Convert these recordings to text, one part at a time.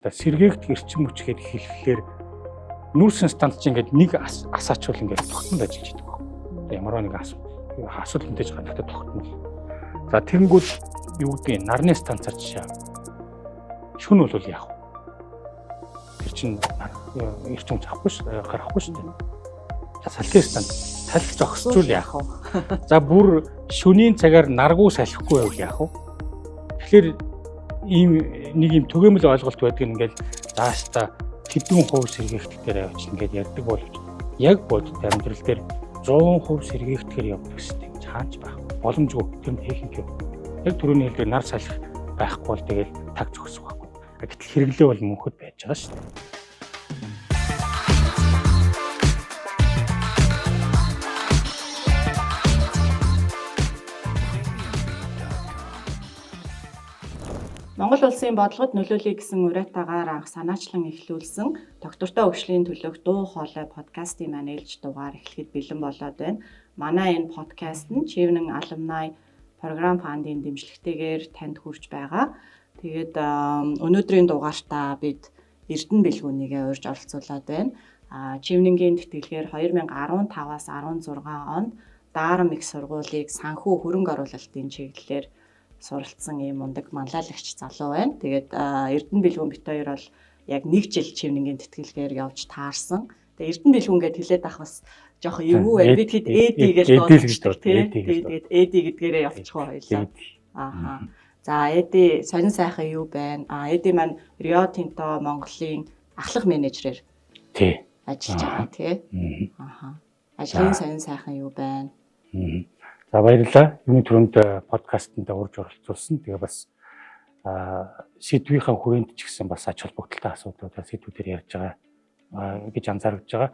Сэргээгдэх эрчим хүч гээд хэлэхлээр нүүрсэн станц чинь ингээд нэг асаачвал ингээд тогтмол ажиллаж идэг байхгүй. Ямар нэг асуудал мэдээж гарахтай тогтмол. За тэгэнгүүт юу гэдгийг нарны станцаар жишээ. Шүн бол яах вэ? Тэр чинь эрчим хүч авахгүй ш гарахгүй шүү дээ. За салхи станц салхи зогсчул яах вэ? За бүр шөнийн цагаар наргуу салхигүй байвал яах вэ? Тэгэхээр ийм нэг юм түгээмэл ойлголт байдаг нь ингээл заашта хэдэн хувь сэргээгдэх дээр авчил ингээд ярьдаг боловч яг бодит амьдрал дээр 100% сэргээгдэхээр явдаг систем чаанч байх боломжгүй, тэр нь техник юм. Яг түрүүний хэлдэг нар салхи байхгүй бол тэгэл таг зогсох байхгүй. Гэтэл хэрэглээ бол мөнхөд байж байгаа шүү дээ. Монгол улсын бодлогод нөлөөлье гэсэн уриатаагаар анх санаачлан эхлүүлсэн доктортой хөгжлийн төлөөх дуу хоолой подкастын маань ээлж дугаар эхлэхэд бэлэн болоод байна. Манай энэ подкаст нь Chevening Alumni програм фандын дэмжлэгтэйгээр танд хүрч байгаа. Тэгээд өнөөдрийн дугаартаа бид Эрдэнэ Бэлгүүнийг урьж оролцуулаад байна. Chevening-ийн тэтгэлгээр 2015-аас 16 онд Даарам их сургуулийг санхүү хөрөнгө оруулалтын чиглэлээр суралцсан ийм мундаг манлайлагч залуу байна. Тэгээд Эрдэнэ Бэлгүүн бит хоёр бол яг нэг жил Chevening-ийн тэтгэлгээр явж таарсан. Тэгээд Эрдэнэ Бэлгүүн гэд хэлээд ах бас жоохон эвгүй байна. Би тэгэд Эди гэж дууддаг тий. Тэгээд Эди гэдгээрээ явчих уу хоёлаа. Ааха. За Эди сонин сайхан юу байна? А Эди маань Рио Тинто Монголын ахлах менежерээр тий ажиллаж байгаа тий. Ааха. Ажлын сонин сайхан юу байна? За баярлалаа. Юуны түрүүнд подкастэнд урьж оролцуулсан. Тэгээ бас сэдвийнхаа хүрээнд ч гэсэн бас ач холбогдолтой асуудлуудаа сэдвүүдээр ярьж байгаа гэж анзаарч байгаа.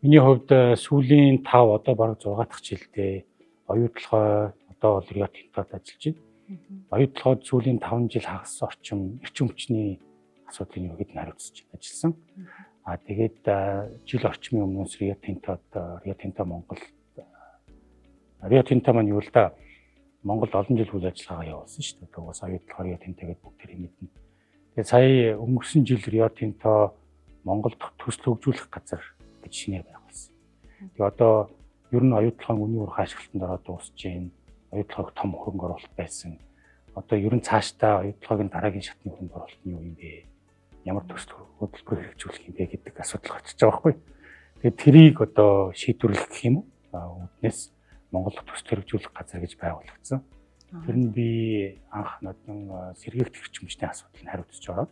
Миний хувьд сүүлийн 5 одоо бараг 6 дахь жилдээ оюутлогоо одоо бол Рио Тинтод ажиллаж байна. Оюутлогод сүүлийн 5 жил хагас орчим эрчим хүчний асуудлыг ерөнхийд нь хариуцж ажилласан. А тэгээд жил орчмын өмнөөс Рио Тинтод Рио Тинто Монгол Рио Тинто маань юу л да Монгол олон жил үйл ажиллагаагаа явуулсан шүү дээ. Угаас оюутлогоо Рио Тинто гэдээ бүгд тэр мэднэ. Тэгээд сая өнгөрсөн жил Рио Тинто Монгол дахь төсөл хөгжүүлэх газар гэж шинээр байгуулсан. Тэгээ одоо ер нь оюутлогын үнийн үр ашиглалтанд ороод дуусж байна. Оюутлогог том хөрөнгө оруулалт байсан. Одоо ер нь цаашдаа оюутлогын дараагийн шатны хөрөнгө оруулалт нь юу юм бэ? Ямар төсөл хөтөлбөр хэрэгжүүлэх юм бэ гэдэг асуудал гарч байгаа байхгүй. Тэгээд тэрийг одоо шийдвэрлэх гэх юм уу? Үүднээс Монгол төсөл хэрэгжүүлэх газар гэж байгуулагдсан. Тэр нь би анх нодон сэргээгдэх эрчим хүчний асуудлыг хариуцж ороод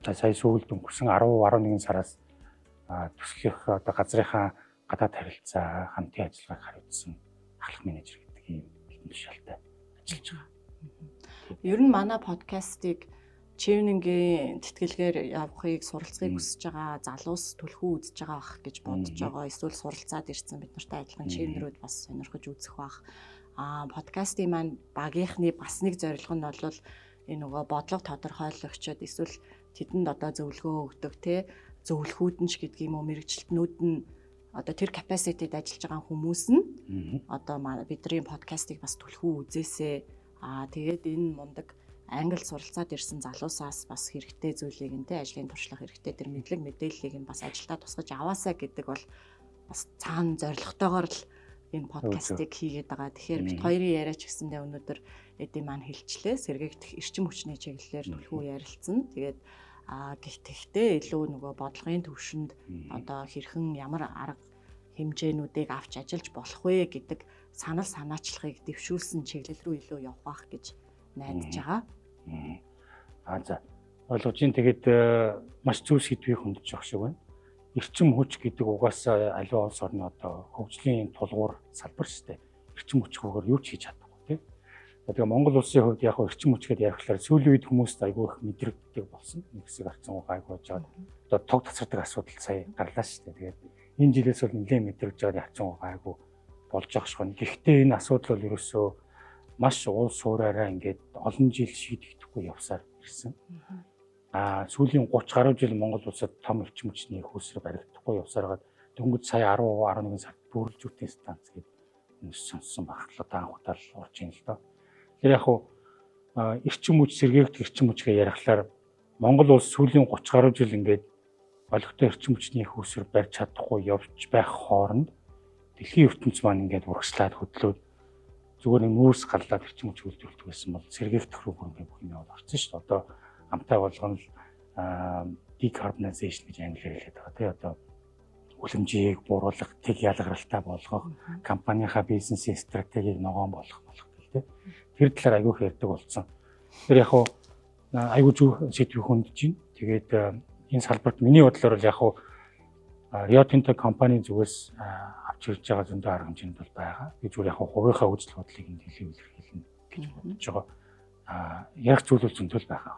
за сая сүүлд өнгөрсөн 10 11 сараас төслийнх одоо газрынхаа гадаад харилцаа хамтын ажиллагааг хариуцсан ахлах менежер гэдэг ийм албан тушаалтай ажиллаж байгаа. Ер нь манай подкастыг Chevening-ийн тэтгэлгээр явахыг суралцахыг хүсэж байгаа залуус түлхүү үзэж байгаа бах гэж бодож байгаа. Эсвэл суралцаад ирсэн бид нартай адилхан Chevener-үүд бас сонирхож үзэх бах. Аа подкастын маань багийнхны бас нэг зорилго нь бол энэ нөгөө бодлого тодорхойлогчид эсвэл тэдэнд одоо зөвлөгөө өгдөг те зөвлөхүүд нь ч гэдэг юм уу мэрэгчлэтнүүд нь одоо тэр capacity-д ажиллаж байгаа хүмүүс нь одоо бидний подкастыг бас түлхүү үзээсээ аа тэгээд энэ мундаг англи суралцаад ирсэн залуусаас бас хэрэгтэй зүйлийг нь те ажлын туршлага хэрэгтэй тэр мэдлэг мэдээллийг нь бас ажилдаа тусгаж аваасаа гэдэг бол бас цаана зорилготойгоор л энэ подкастыг хийгээд байгаа. Тэгэхээр бит хоёрын яриач гэсэндээ өнөөдөр Эди маань хэлчлээ. Сэргээгдэх эрчим хүчний чиглэлээр түлхүү ярилцсан. Тэгээд гэхдээ илүү нөгөө бодлогын төвшөнд одоо хэрхэн ямар арга хэмжээнүүдийг авч ажиллаж болох вэ гэдэг санал санаачлагыг дэвшүүлсэн чиглэл рүү илүү явах байх гэж найдаж байгаа. Аа за ойлгож байна. Тэгээд маш зөв сэдвийг хөндөж явах шиг байна. Эрчим хүч гэдэг угаасаа аливаа улс орны одоо хөгжлийн тулгуур салбар шүү дээ. Эрчим хүчгүйгээр юу ч хийж чадахгүй тийм. Тэгээ Монгол улсын хувьд яг эрчим хүч гэдээ ярихлаар сүүлийн үед хүмүүст айгүй их мэдрэгддэг болсон. Нэг хэсэг гарцсан гайгүй байж байгаа. Одоо тог тасардаг асуудал сая гарлаа шүү дээ. Тэгээд энэ жилээс бол нэлээд мэдрэгдэж байгаа ярьсан гайгүй болж байгаа шиг байна. Гэхдээ энэ асуудал бол ерөөсөө маш уул суураараа ингээд олон жил шийдэгдэхгүй явсаар ирсэн. Аа сүүлийн 30 гаруй жил Монгол улсад том эрчим хүчний хөөсрө баригдахгүй явсараад дөнгөж сая 10 11 сард бүрэлжүүтийн станц гэдэг сонссон байх л одоо анх удаа л орж ийн л доо. Тэр яг хуу эрчим хүч сэргээгдэх эрчим хүч гэж ярихлаар Монгол улс сүүлийн 30 гаруй жил ингээд олигтой эрчим хүчний их үүсвэр барьж чадахгүй явж байх хооронд дэлхийн ертөнц маань ингээд урагшлаад хөдлөөд зүгээр нэг нүүрс гарлаад эрчим хүч үйлдвэрлэдэг байсан бол сэргээгдэх рүү бүр ингээд бүх юм яваад орсон шүү дээ. Одоо амтай болгоно л decarbonization гэж англиар хэлээд байгаа тий. Одоо үлэмжийг бууруулах, тэг ялгаралтай болгох, компанийнхаа бизнесийн стратегийг ногоон болгох гэл тий. Тэр талаар айгүй их ярьдаг болсон. Тэр яг хуу айгүй зөв сэдвийг хөндөж байна. Тэгээд энэ салбарт миний бодлоор бол яг хуу Rio Tinto компани зүгээс авч ирж байгаа зөндөө арга хэмжээнд бол байгаа. Би зүгээр яг хувийнхаа үзэл бодлыг энд илүү илэрхийлнэ гэж бодож байгаа. Ярих зүйл бол зөндөө л байгаа.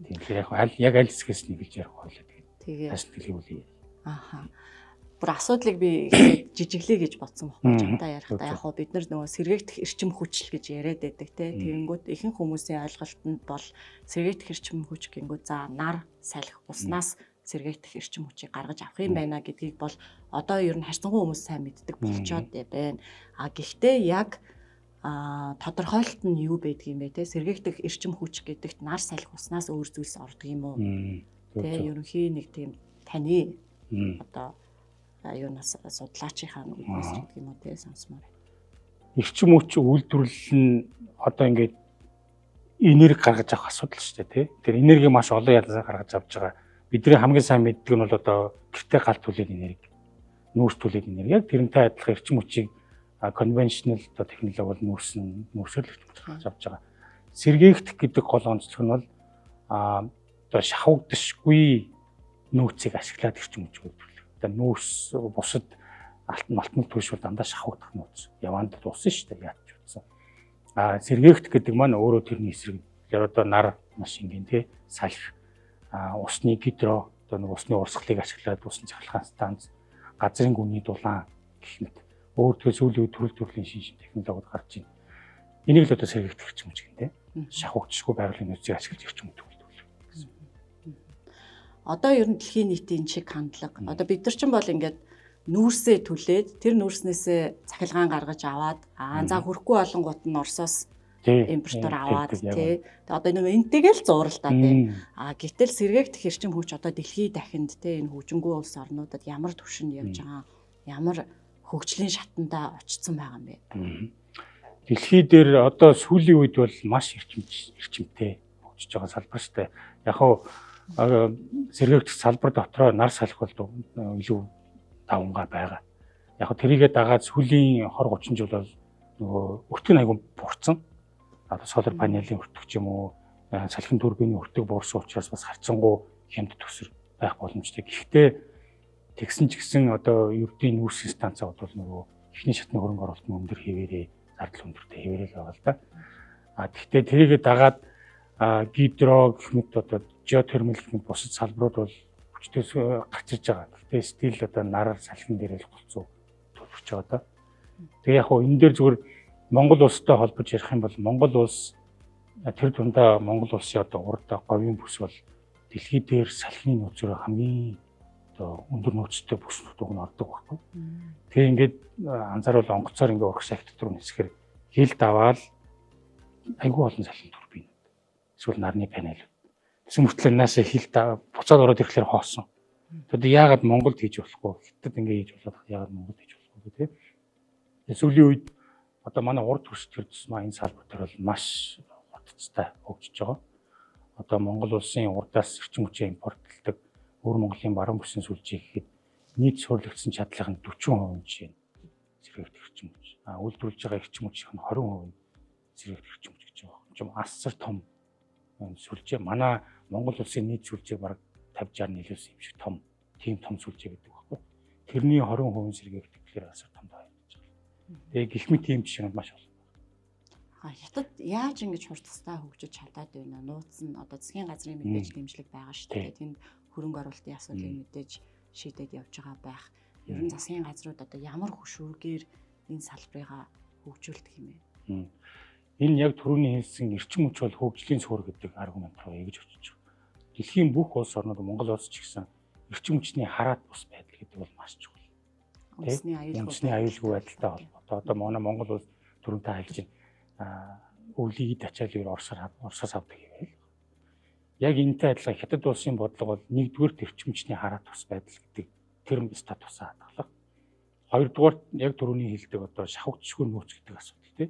Тийм тэгэхээр яг аль яг аль хэсгээс нь хэлж ярих байлаа тэгээд. Тэгээ. Тас дэлгүүлье. Аха. Бүр асуудлыг би эхлээд жижиглэе гэж бодсон байхгүй чамтай ярихдаа. Яг хоо бид нар нөгөө сэргээгдэх эрчим хүч л гэж яриад байдаг те. Тэгэнгүүт ихэнх хүмүүсийн ойлголтод бол сэргээгдэх эрчим хүч гингүүд за нар салхи уснаас сэргээгдэх эрчим хүчийг гаргаж авах юм байна гэдгийг бол одоо ер нь харьцангуй хүмүүс сайн мэддэг болчоод байна. А гэхдээ яг тодорхойлолт нь юу байдгийг юм бэ те? Сэргээгдэх эрчим хүч гэдэгт нар салхи уснаас өөр зүйлс ордог юм уу? Тэ ерөнхий нэг тийм таны одоо юунаас судлаачийнхаа үгнээс гэдэг юм уу те сонсомоор. Эрчим хүч үйлдвэрлэл нь одоо ингээд энерги гаргаж авах асуудал шүү дээ тий. Тэр энерги маш олон ялзаа гаргаж авч байгаа. Бидний хамгийн сайн мэддэг нь бол одоо гэртээ гал түлээд энерги, нүүрс түлээд энерги. Яг тэрнтэй адилхан эрчим хүчийг конвеншнл одоо технологи бол нүүрсээр л эрчим хүч гаргаж авч байгаа. Сэргээгдэх гэдэг гол онцлог нь бол одоо шахагдшгүй нөөцийг ашиглаад эрчим хүч үйлдвэрлэх. Одоо нүүрс бусад алтан малтмал түлш бол дандаа шахагдах нөөц. Яванд дууссан шүү дээ яаж ч утсан. Сэргээгдэх гэдэг маань өөрөө тэрний эсрэг. Тэгэхээр одоо нар маш энгийн тий салхи, усны гидро одоо нэг усны урсгалыг ашиглаад усан цахилгаан станц, газрын гүний дулаан гэх мэт. Өөр тэгээ сүүлийн үед төрөл төрлийн шин шин технологиуд гарч байна. Энийг л одоо сэргээгдэх эрчим хүч гэнэ тий. Шахагдшгүй байгалийн нөөцийг ашиглаж эрчим хүч үйлдвэрлэх гэсэн. Одоо ер нь дэлхийн нийтийн чиг хандлага. Одоо бид нар ч бол ингээд нүүрсээ түлээд тэр нүүрснээсээ цахилгаан гаргаж аваад за хөрөхгүй болонгууд нь Оросоос импортоор аваад тий. Тэгээ одоо нэг энтэйгээ л зуурал та тий. Гэтэл сэргээгдэх эрчим хүч одоо дэлхийд дахинд тий энэ хөгжингүй улс орнуудад ямар түвшинд явж байгаа, ямар хөгжлийн шатанда очсон байгаа юм бэ? Дэлхий дээр одоо сүүлийн үед бол маш эрчимтэй хөгжиж байгаа салбар шүү дээ. Яг хуу сэргээгдэх салбар дотроо нар салхи бол илүү давангаа байгаа. Яг тэрийгээ дагаад сүүлийн 20 30 жил бол нөгөө өртөг нь айгүй буурсан. Одоо солар панелийн өртөг ч юм уу, салхин турбины өртөг буурсан учраас бас харьцангуй хямд төсөр байх боломжтой. Гэхдээ тэгсэн ч гэсэн одоо ердийн нүүрсийн станцууд бол нөгөө эхний шатны хөрөнгө оруулалт нь өндөр хэвээрээ, зардал өндөртэй хэвээрээ л байгаа л да. Гэхдээ тэрийгээ дагаад гидро гэх мэт одоо геотермал гэх мэт бусад салбарууд бол хүчтэй гарч ирж байгаа. Гэхдээ стил одоо нараар салхин дээр л голцоо төлөвлөж байгаа да. Тэгээ яг хуу энэ дээр зүгээр Монгол улстай холбож ярих юм бол Монгол улс тэр дундаа Монгол улсын одоо урд говийн бүс бол дэлхий дээр салхины нөөцөөр хамгийн одоо өндөр нөөцтэй бүснүүд уг нь ордог байхгүй. Тэгээ ингээд анзааруул онгоцоор ингээд урагш ахт руу нисэхээр хил даваал айгүй олон салхин турбин эсвэл нарны панел. Тэсэн мөртлөө наашаа хил буцаад ороод ирэхлээр хоосон. Тэгэхээр яагаад Монголд хийж болохгүй? Хятад ингэ хийж болоод яагаад Монголд хийж болохгүй те? Сүүлийн үед одоо манай урд төрс тэр тусмаа энэ салбар дээр бол маш хурдцтай хөгжиж байгаа. Одоо Монгол улсын урдаас эрчим хүчээ импортлдог өвөр Монголын баруун бүсийн сүлжээ гэхэд нийт сурлагдсан чадлын 40% жишээ нь сэргээгдэх эрчим хүч. Үйлдвэрлэж байгаа эрчим хүчийн 20% сэргээгдэх эрчим хүч гэж байгаа. Энд асар том сүлжээ. Манай Монгол улсын нийт сүлжээг бараг 50 60 нийлүүлсэн юм шиг том, тийм том сүлжээ гэдэг байхгүй. Тэрний 20% сэргээгдэх гэхээр асар том тоо ярьж байгаа. Тэгээ гэх мэт тийм жишээнүүд маш олон. Хятад яаж ингэж хурцтай хөгжиж чадаад байна? Нууц нь одоо засгийн газрын мэдээж дэмжлэг байгаа шүү дээ. Тэнд хөрөнгө оруулалтын асуудлыг мэдээж шийдээд явж байгаа байх. Ер нь засгийн газрууд одоо ямар хөшүүргээр энэ салбарыгаа хөгжүүлдэг юм бэ? Энэ яг түрүүний хэлсэн эрчим хүч бол хөгжлийн суурь гэдэг аргумент руу эргэж очиж байгаа. Дэлхийн бүх улс орнууд Монгол улс ч гэсэн эрчим хүчний хараат бус байдал гэдэг бол маш чухал. Үндэсний аюулгүй байдалтай холбоотой. Одоо манай Монгол улс түрүүнтэй хэлж байна. Өвлийг ачаалал Оросоос авдаг юм байл. Яг энэтэй адилхан Хятад улсын бодлого бол нэгдүгээр эрчим хүчний хараа тус байдал гэдэг тэр статусаа хадгалах. Хоёрдугаар яг түрүүний хэлдэг одоо шавхагдшгүй нөөц гэдэг асуудал тий.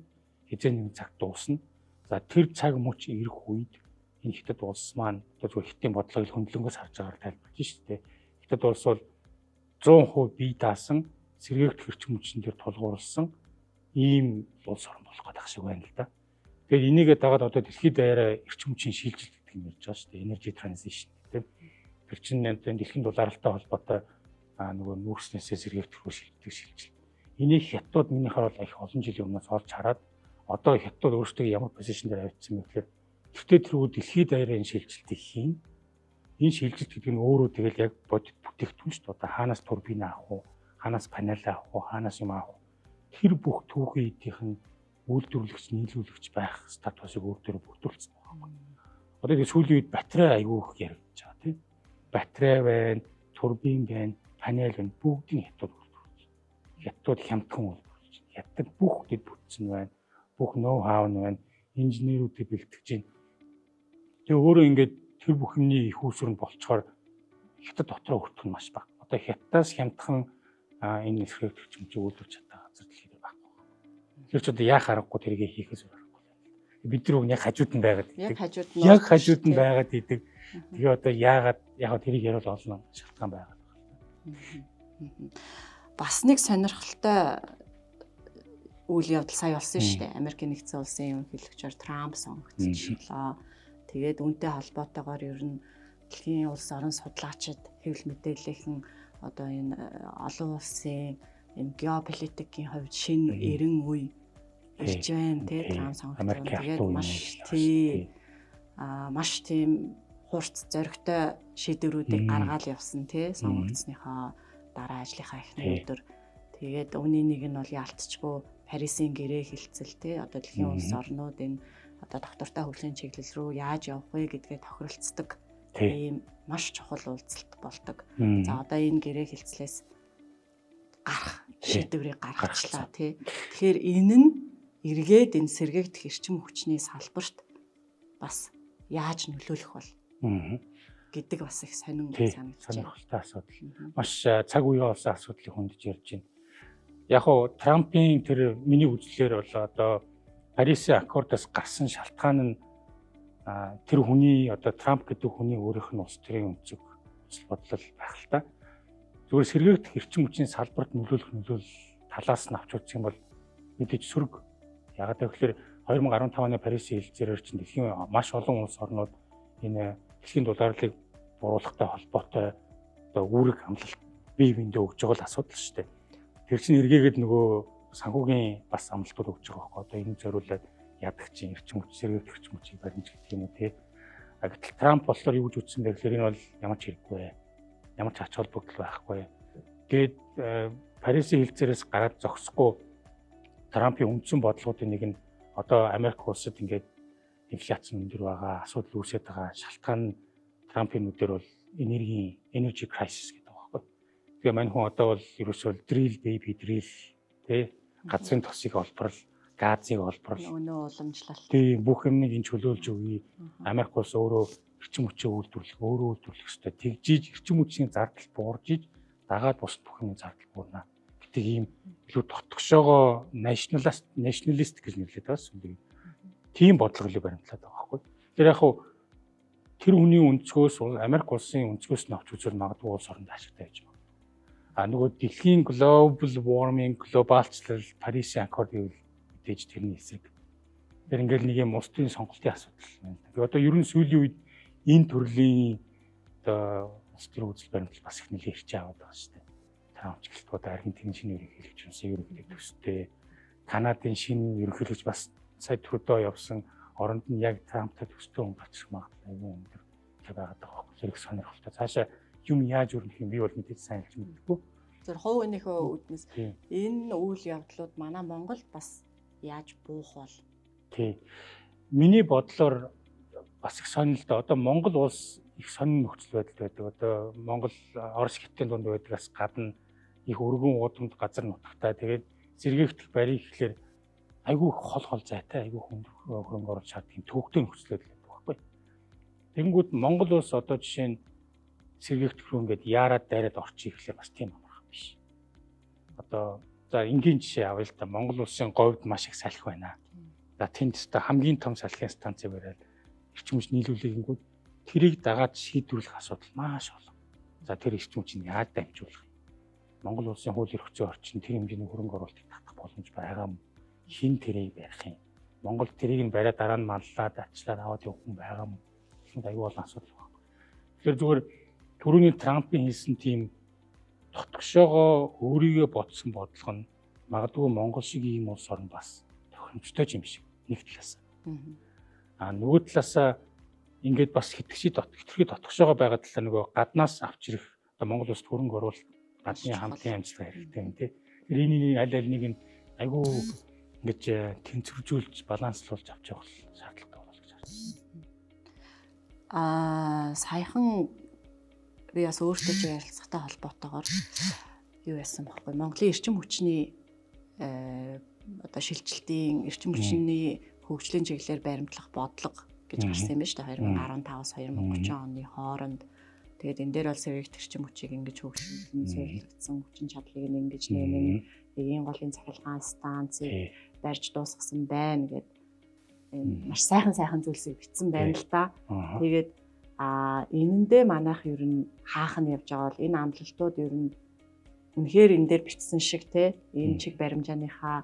Хизээ нэгэн цаг дуусна. За тэр цаг мөч ирэх үед энэ Хятад улс маань одоо зүгээр Хятадын бодлогыг хөндлөнгөөс харж байгаагаар тайлбарлаж шүү дээ. Хятад улс бол 100% бие даасан сэргээгдэх эрчим хүчин дээр тулгуурласан ийм улс орн болох гэдэг шиг байна л да. Тэгээд энийгээ дагаад одоо дэлхийд даяараа эрчим хүчний шилжилт гэдэг юм ярьж байгаа шүү дээ. Energy transition гэдэг. Тэр чинь одоо дэлхийн дулаалтай холбоотой нөгөө нүүрснээсээ сэргээгдэх рүү шилждэг шилжилт. Энийг хятадууд миний хараад их олон жилийн өмнөөс олж хараад одоо хятадууд өөрсдөө ямар position дээр авчихсан бэ гэхээр тэртээ тэргүй дэлхийд даяараа энэ шилжилтийг хийн. Энэ шилжилт гэдэг нь өөрөө тэгэл яг бодит бүтээгдэхүүн шүү дээ. Одоо хаанаас турбин авах уу, хаанаас панел авах уу, хаанаас юм авах уу. Тэр бүх түүхийн эдийнх нь үйлдвэрлэгч, нийлүүлэгч байх статусыг өөр дээр бүрдүүлсэн байгаа юм. Одоо тэгээ сүүлийн үед батарей айгүй их яригдж байгаа тийм. Батарей байна, турбин байна, панел байна. Бүгдийг хятад үйлдвэрлэж. Хятад хямдхан үйлдвэрлэж. Хятад бүх дэд бүтцэн байна. Бүх ноу хау нь байна. Инженерүүдийг бэлтгэж байна. Тэгээ өөрөө ингээд тэр бүх юмны их үүсвэр нь болцохоор хятад дотроо өртөх нь маш бага. Одоо хятадаас хямдхан энэ сэргээгдэх эрчим үйлдвэрлэж чаддаг газар дэлхийд байхгүй. Тэр ч одоо яах аргагүй тэрийг хийхээс өөр аргагүй. Бид нар яг хажууд нь байгаад идэг. Яг хажууд нь байгаад идэг. Тэгээ одоо яагаад яг тэрийг яриул олон шалтгаан байгаад байна. Бас нэг сонирхолтой үйл явдал сая болсон шүү дээ. Америкийн нэгдсэн улсын ерөнхийлөгчөөр Трамп сонгогдчихлоо. Тэгээд үүнтэй холбоотойгоор ер нь дэлхийн улс орон судлаачид хэвлэл мэдээллийнхэн одоо энэ олон улсын энэ геополитикийн хувьд шинэ эрен үе ирж байна тий Трамп сонгогдсон. Тэгээд маш тий маш тийм хурц зоригтой шийдвэрүүдийг гаргаал явсан тий сонгогдсныхоо дараа ажлынхаа эхний өдөр. Тэгээд үүний нэг нь бол яалтчгүй Парисын гэрээ хэлцэл тий одоо дэлхийн улс орнууд энэ одоо доктортой хөгжлийн чиглэл рүү яаж явах вэ гэдгээ тохиролцдог ийм маш чухал уулзалт болдог. За одоо энэ гэрээ хэлцлээс гарах шийдвэрийг гаргачлаа тий. Тэгэхээр энэ нь эргээд энэ сэргээгдэх эрчим хүчний салбарт бас яаж нөлөөлөх бол гэдэг бас их сонин санагдаж байна. Сонирхолтой асуудал. Маш цаг үеийн болсон асуудлыг хөндөж ярьж байна. Яг уу Трампын тэр миний үзлээр бол одоо Парисын аккордоос гарсан шалтгаан нь тэр хүний одоо Трамп гэдэг хүний өөрийнх нь улс төрийн өнцөг үзэл бодлол байх л та. Зүгээр сэргээгдэх эрчим хүчний салбарт нөлөөлөх нөлөөлөл талаас нь авч үзэх юм бол мэдээж сөрөг. Яагаад гэвэл 2015 оны Парисын хэлцээрээр чинь дэлхийн маш олон улс орнууд энэ дэлхийн дулаарлыг буруулахтай холбоотой одоо үүрэг амлалт бие биендээ өгж байгаа л асуудал шүү дээ. Тэр чинь эргээгээд нөгөө санхүүгийн бас амлалтууд өгч байгаа байхгүй. Одоо энэ зориулаад яадаг чинь эрчим хүч, сэргээгдэх эрчим хүчийг баримж гэдэг юм уу те. А гэтэл Трамп болохоор юу гэж үзсэн бэ гэхээр энэ бол ямар ч хэрэггүй. Ямар ч ач холбогдол байхгүй. Тэгээд Парисын хэлцээрээс гараад зогсохгүй Трампын үндсэн бодлогоодын нэг нь одоо Америк улсад ингээд инфляц өндөр байгаа, асуудал үүсээд байгаа. Шалтгаан нь Трампын нүдээр бол энергийн energy crisis гэдэг байгаа байхгүй. Тэгээ мань хүн одоо бол ерөөсөө drill baby drill тий газрын тосыг олборл, газыг олборл, өнөө уламжлалт. Тий бүх юмыг энэ чөлөөлж өгье. Америк улс өөрөө эрчим хүчээ үйлдвэрлэх, өөрөө үйлдвэрлэх ёстой. Тэгжиж эрчим хүчний зардал буурж иж дагаад бусад бүх юмны зардал буурна гэдэг ийм илүү дотгошоогоо nationalist гэж нэрлэдэг байгаа сүлийг. Тийм бодлого илүү баримтлаад байгаа байхгүй. Тэр яг хуу тэр хүний өнцгөөс Америк улсын өнцгөөс нь авч үзвэл магадгүй улс оронд ашигтай байж магадгүй. А нөгөө дэлхийн global warming, глобалчлал, Парисын аккорд гэвэл мэдээж тэрний эсрэг. Тэр ингээл нэг юм улс төрийн сонголтын асуудал байна. Тэгээ одоо ер нь сүүлийн үед энэ төрлийн одоо улс төрийн үзэл баримтлал бас их нэлээд хэрчээ аваад байгаа шүү дээ. Трамп ч гэлтгүй одоо Аргентины шинэ ерөнхийлөгч нь ерөнхийлөгч төстэй. Канадын шинэ ерөнхийлөгч бас сая Трюдо явсан оронд нь яг Трамптай төстэй хүн гарчих магадлал айгүй өндөр тэр байгаад байгаа байхгүй. Тэр их сонирхолтой. Цаашаа юм яаж өрнөх юм би бол мэдээж сайн хэлж мэдэхгүй. Тэр хувийнхөө үүднээс энэ үйл явдлууд манай Монголд бас яаж буух бол? Тий. Миний бодлоор бас их сонирхолтой. Одоо Монгол улс их сонин нөхцөл байдал байдаг. Одоо Монгол Орос Хятадын дунд байдгаас гадна их өргөн уудамд газар нутагтай. Тэгээд сэргээгдэх барийг гэхлээр айгүй хол хол зайтай, айгүй өндөр хөрөнгө оруулалт шаарддаг юм төвөгтэй нөхцөл байдал байдаг байхгүй. Тэнгүүд Монгол улс одоо жишээ нь сэргээгдэх рүү ингээд яарад дайраад орчих ихлээр бас тийм амархан биш. Одоо за энгийн жишээ авъя л да. Монгол улсын говьд маш их салхи байна. За тэнд өстой хамгийн том салхин станцыг бариад эрчим хүч нийлүүлэгэнгүүд тэрийг дагаад шийдвэрлэх асуудал маш олон. За тэр эрчим хүчийг яаж дамжуулах юм? Монгол улсын хууль эрх зүйн орчин тэр хэмжээний хөрөнгө оруулалтыг татах боломж байгаа юм? Хэн тэрийг барих юм? Монгол тэрийг нь бариад дараа нь маллаад ачлаад аваад явах хүн байгаа юм? Тэгэхэд аюул олон асуудал байна. Тэгэхээр зүгээр түрүүний Трампын хэлсэн тийм дотгошоогоо өөрийгөө бодсон бодлого нь магадгүй Монгол шиг ийм улс орн бас тохиромжтой юм шиг нэг талаас. Аа нөгөө талаасаа ингээд бас хитрхи дотгошоогоо байгаа талаа нөгөө гаднаас авч ирэх одоо Монгол улсад хөрөнгө оруулалт гадны хамтын амжилтгаа хэрэгтэй юм тий. Тэр энэ аль аль нэг нь айгүй ингэж тэнцвэржүүлж баланслуулж авч явах шаардлагатай болов гэж харж байна. Аа саяхан би бас өөртөө ч ярилцлагатай холбоотойгоор юу яасан бохоггүй Монголын эрчим хүчний одоо шилжилтийн эрчим хүчний хөгжлийн чиглэлээр баримтлах бодлого гэж гарсан юм байна шүү дээ 2015-аас 2030 оны хооронд. Тэгээд энэ дээр бол сэргээгдэх эрчим хүчийг ингэж хөгжүүлэн суйрлагдсан хүчин чадлыг ингэж нэмэн эгийн голын цахилгаан станцыг барьж дуусгасан байна гэд маш сайхан сайхан зүйлсийг бичсэн байна л да. Тэгээд энэндээ манайх ер нь хаах нь явж байгаа бол энэ амлалтууд ер нь үнэхээр энэ дээр бичсэн шиг те энэ чиг баримжааныхаа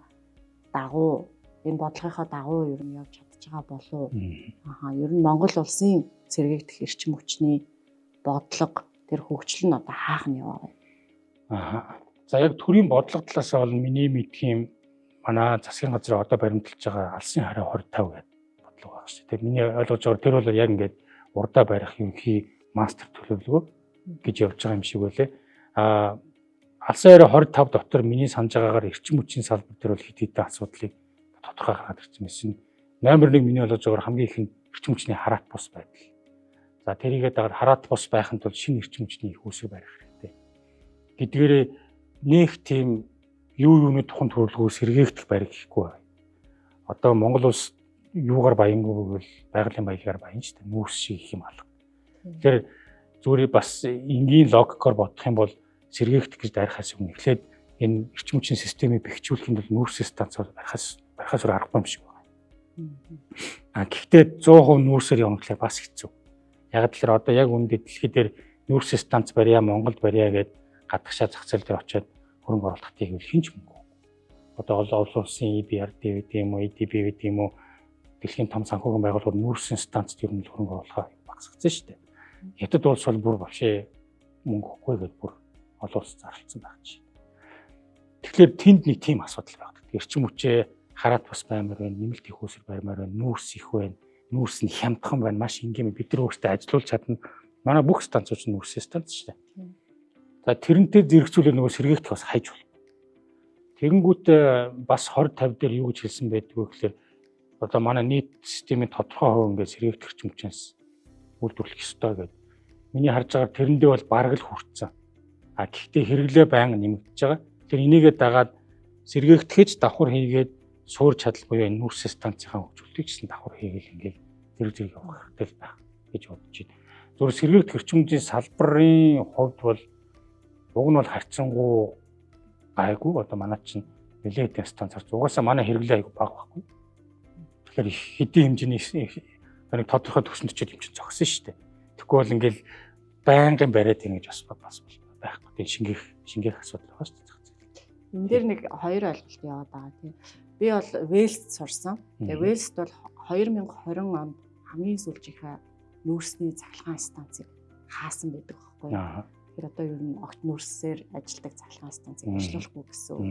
дагуу энэ бодлогынхаа дагуу ер нь явж чадж байгаа болов. Аха ер нь Монгол улсын сэргээгдэх эрчим хүчний бодлого тэр хөгжил нь одоо хаах нь яваа вэ? Аха. За яг төрийн бодлого талаас бол миний мэдх юм манай засгийн газар одоо баримталж байгаа алсын хараа 2050 гэдэг бодлого байгаа шүү дээ. Миний ойлгож байгаагаар тэр бол яг ингээд урдаа барих ерөнхий мастер төлөвлөгөө гэж явж байгаа юм шиг байлээ. Аа алсын хараа 25 дотор миний санаж байгаагаар эрчим хүчний салбар дээр бол хэд хэдэн асуудлыг тодорхой гаргаад ирсэн байсан. Номер 1 миний ойлгож байгаагаар хамгийн их нь эрчим хүчний хараат бус байдал. За тэрийгээ дагаад хараат бус байхын тулд шинэ эрчим хүчний их үүсвэр барих хэрэгтэй. Гэдгээрээ нэх тийм юуны тухайн төрөлгөө сэргээгдэх бариг гэхгүй байна. Одоо Монгол улс юугаар баянгүй гэвэл байгалийн баялгаар баян шүү дээ. Нүүрс шиг их юм алга. Тэгэхээр зүгээр бас энгийн логикоор бодох юм бол сэргээгдэх гэж дайрахаас өмнө эхлээд энэ эрчим хүчний системийг бэхжүүлэхийн тулд нүүрс станц барихаас өөр аргагүй юм шиг байна. А гэхдээ 100% нүүрсээр явна гэхлээр бас хэцүү. Яг л одоо яг үүндээ дэлхий дээр нүүрс станц барья, Монголд барья гэд гадагшаа зах зээл дээр очиод хөрөнгө оруулалт хийвэл хэн ч мөнгө. Одоо олон улсын EBRD гэдэг юм уу, EDB гэдэг юм уу дэлхийн том санхүүгийн байгууллагууд нүүрсэн станцд ер нь хөрөнгө оруулахаа багасгацсан шүү дээ. Хятад улс бол бүр вообще мөнгө өгөхгүй гэдээ бүр олон улс зарлцсан байх чинь. Тэгэхээр тэнд нэг тийм асуудал байдаг. Эрчим хүчээ хараат бус баймар байна, нэмэлт их үүсвэр барьмаар байна, нүүрс их байна, нүүрс нь хямдхан байна, маш энгийн бид нар өөрсдөө ажилуулж чадна. Манай бүх станцууд нь нүүрсийн станц шүү дээ. За тэрнтэй зэрэгцүүлээ нөгөө сэргээгдэх бас хайж болно. Тэгэнгүүт бас 20 50 дээр юу гэж хэлсэн байдгүй гэхээр одоо манай нийт системийн тодорхой хувь ингээд сэргээгдэх эрчим хүчнээс үйлдвэрлэх ёстой гэдэг. Миний харж байгаагаар тэрэндээ бол бараг л хүртсэн. А гэхдээ хэрэглээ байнга нэмэгдэж байгаа. Тэр энийгээ дагаад сэргээгдэхэж давхар хийгээд суур чадал буюу энэ нүүрс станцынхаа хөгжүүлэлтийг ч гэсэн давхар хийгээл ингээд зэрэг зэрэг явах хэрэгтэй л байх гэж бодож байна. Зүгээр сэргээгдэх эрчим хүчний салбарын хувьд бол уг нь бол харьцангуй гайгүй одоо манай чинь нэлээд хэдэн станцаар угаасаа манай хэрэглээ айгүй бага байхгүй. Тэгэхээр их хэдийн хэмжээний нэг тодорхой төвшөнд очиод юм чинь зогсон шүү дээ. Тэгэхгүй бол ингээл байнгын бариад ингэж бас байхгүй. Тийм шингээх асуудал байгаа шүү дээ. Энэ дээр нэг хоёр ойлголт яваад байгаа тийм. Би бол Вэлст сурсан. Тэгээ Вэлст бол 2020 онд хамгийн сүүлчийнхээ нүүрсний цахилгаан станцыг хаасан байдаг байхгүй юу? Тэгэхээр одоо ер нь огт нүүрсээр ажилладаг цахилгаан станцыг ажиллуулахгүй гэсэн үг.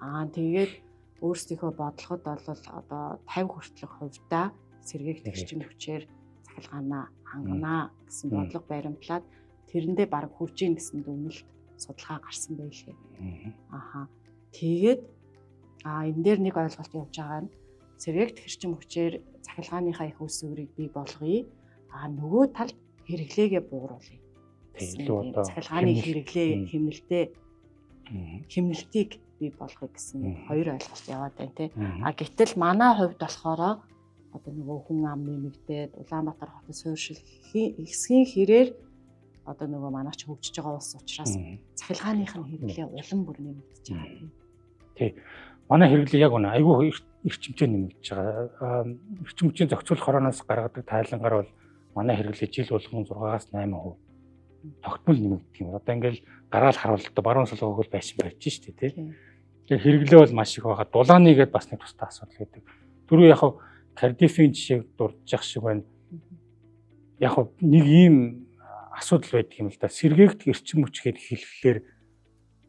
Аа тэгээд өөрсдийнхөө бодлогод бол одоо 50 хүртэлх хувьдаа сэргээгдэх эрчим хүчээр цахилгаанаа ханганаа гэсэн бодлого баримтлаад тэрэндээ бараг хүрж ийн гэсэн дүгнэлт судалгаа гарсан байлээ. Аха. Тэгээд энэ дээр нэг ойлголт явж байгаа нь сэргээгдэх эрчим хүчээр цахилгааныхаа их үүсвэрийг бий болгоё. А нөгөө талд хэрэглээгээ бууруулъя. Илүү одоо цахилгааны хэрэглээ хэмнэлтээ хэмнэлтийг бий болгоё гэсэн хоёр ойлголт яваад байна тий. А гэтэл манай хувьд болохоор Одоо нөгөө хүн ам нэмэгдээд Улаанбаатар хотын суурьшил ихсхийн хэрээр одоо нөгөө манай ч хөгжиж байгаа улс учраас цахилгааных нь хэрэглээ улам бүр нэмэгдэж байгаа тийм. Тий. Манай хэрэглээ яг үнэ айгүй эрчимтэй нэмэгдэж байгаа. Эрчим хүчийн зохицуулах хорооноос гаргадаг тайлангаар бол манай хэрэглээ жил болгон 6-аас 8% тогтмол нэмэгддэг юм. Одоо ингээл гараал харуул одоо баруун солгоог л байшин барьж штэ тий. Тэгэхээр хэрэглээ бол маш их байгаа. Дулааны гээд бас нэг тусдаа асуудал гэдэг. Түрүү яг Кардифийн жишээг дурдчих шиг байна. Яг нэг ийм асуудал байдаг юм л да. Сэргээгдэх эрчим хүч гээд хэлэхлээр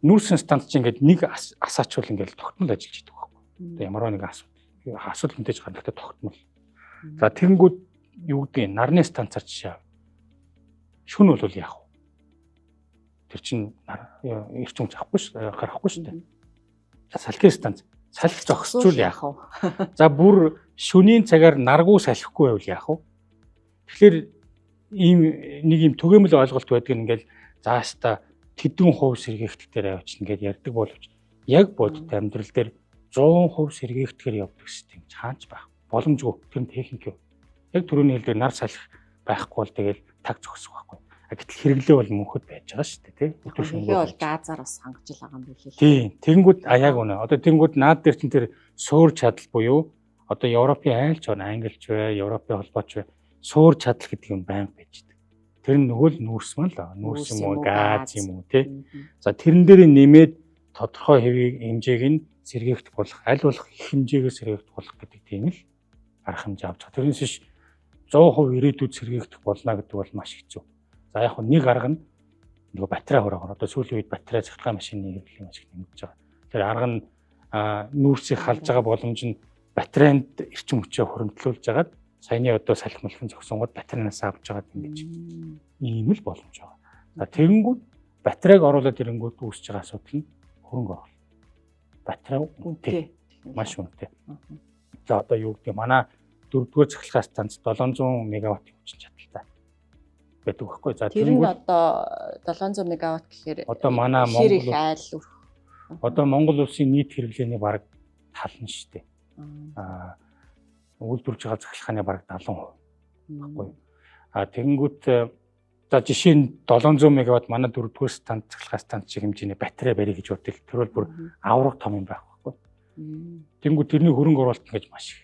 нүүрсэн станц чинь ингээд нэг асаачвал ингээд тогтмол ажиллаж идэг байхгүй. Одоо ямар нэгэн асуудал мэдээж гарна, гэхдээ тогтмол. За тэгэнгүүт юу гэдгийг нарны станцаар жишээ. Шүн бол яах вэ? Тэр чинь эрчим хүч авахгүй ш гарахгүй шүү дээ. За салхи станц салхи зогсчул яах вэ? За бүр шөнийн цагаар наргуу салхихгүй байвал яах вэ? Тэгэхээр ийм нэг ийм түгээмэл ойлголт байдаг нь ингээл заашта тэдэн хувь сэргээгдэх дээр авчна гэдээ ярьдаг боловч яг бодит амьдрал дээр 100% сэргээгдэхээр явдаг систем чаанч байх боломжгүй. Тэр нь техник юм. Яг түрүүний хэлдгээр нар салхи байхгүй бол тэгэл таг зогсох байхгүй. А гэтэл хэрэглээ бол мөнхөд байж байгаа шүү дээ, тий. Өдөр шөнөгүй бол газар бас хангаж л байгаа юм билээ. Тий. Тэгэнгүүт а яг үнэ. Одоо тэгэнгүүт наад дээр чинь тэр суур чадал буюу одоо Европын айлч байна, Англич бай, Европын холбооч бай, суур чадал гэдэг юм байнга байж байгаа. Тэр нь нөгөө л нүүрс мөн л нүүрс юм уу, газ юм уу, тий. За тэрэн дээр нэмээд тодорхой хэвийг хэмжээг нь сэргээгдэх болох, аль болох их хэмжээгээр сэргээгдэх болох гэдэг тийм л арга хэмжээ авч байгаа. Тэрнээс биш 100% ирээдүйд сэргээгдэх болно гэдэг бол маш хэцүү. За яг нэг арга нь нөгөө батарей хураахаар одоо сүүлийн үед батарей цахилгаан машины хэрэглээ маш их нэмэгдэж байгаа. Тэр арга нь нүүрсийг халж байгаа боломж нь батарейнд эрчим хүчээ хуримтлуулж агаад саяны одоо салхи малхин зогсонгууд батарейнаас авч байгаад ингэж ийм л боломж байгаа. За тэгэнгүүт батарейг оруулаад ирэнгүүт үүсэж байгаа асуудал нь хөрөнгө оруулалт. Батарей үнэтэй. Маш үнэтэй. За одоо юу гэдэг манай дөрөвдүгээр цахилгаан станц 700 мегаватт хүчин чадалтай байдаг байхгүй. За тэр нь одоо 700 мегаватт гэхээр одоо манай Монгол айл өрх. Одоо Монгол улсын нийт хэрэглээний бараг тал нь шүү дээ. Аа үйлдвэрлэж байгаа цахилгааны бараг 70% байхгүй. А тэгэнгүүт за жишээ нь 700 мегаватт манай дөрөвдүгээр станц цахилгаан станц шиг хэмжээний батарей барья гэж бодъё. Тэр бол бүр авраг том юм байх байхгүй. Тэгэнгүүт тэрний хөрөнгө оруулалт гэж маш их.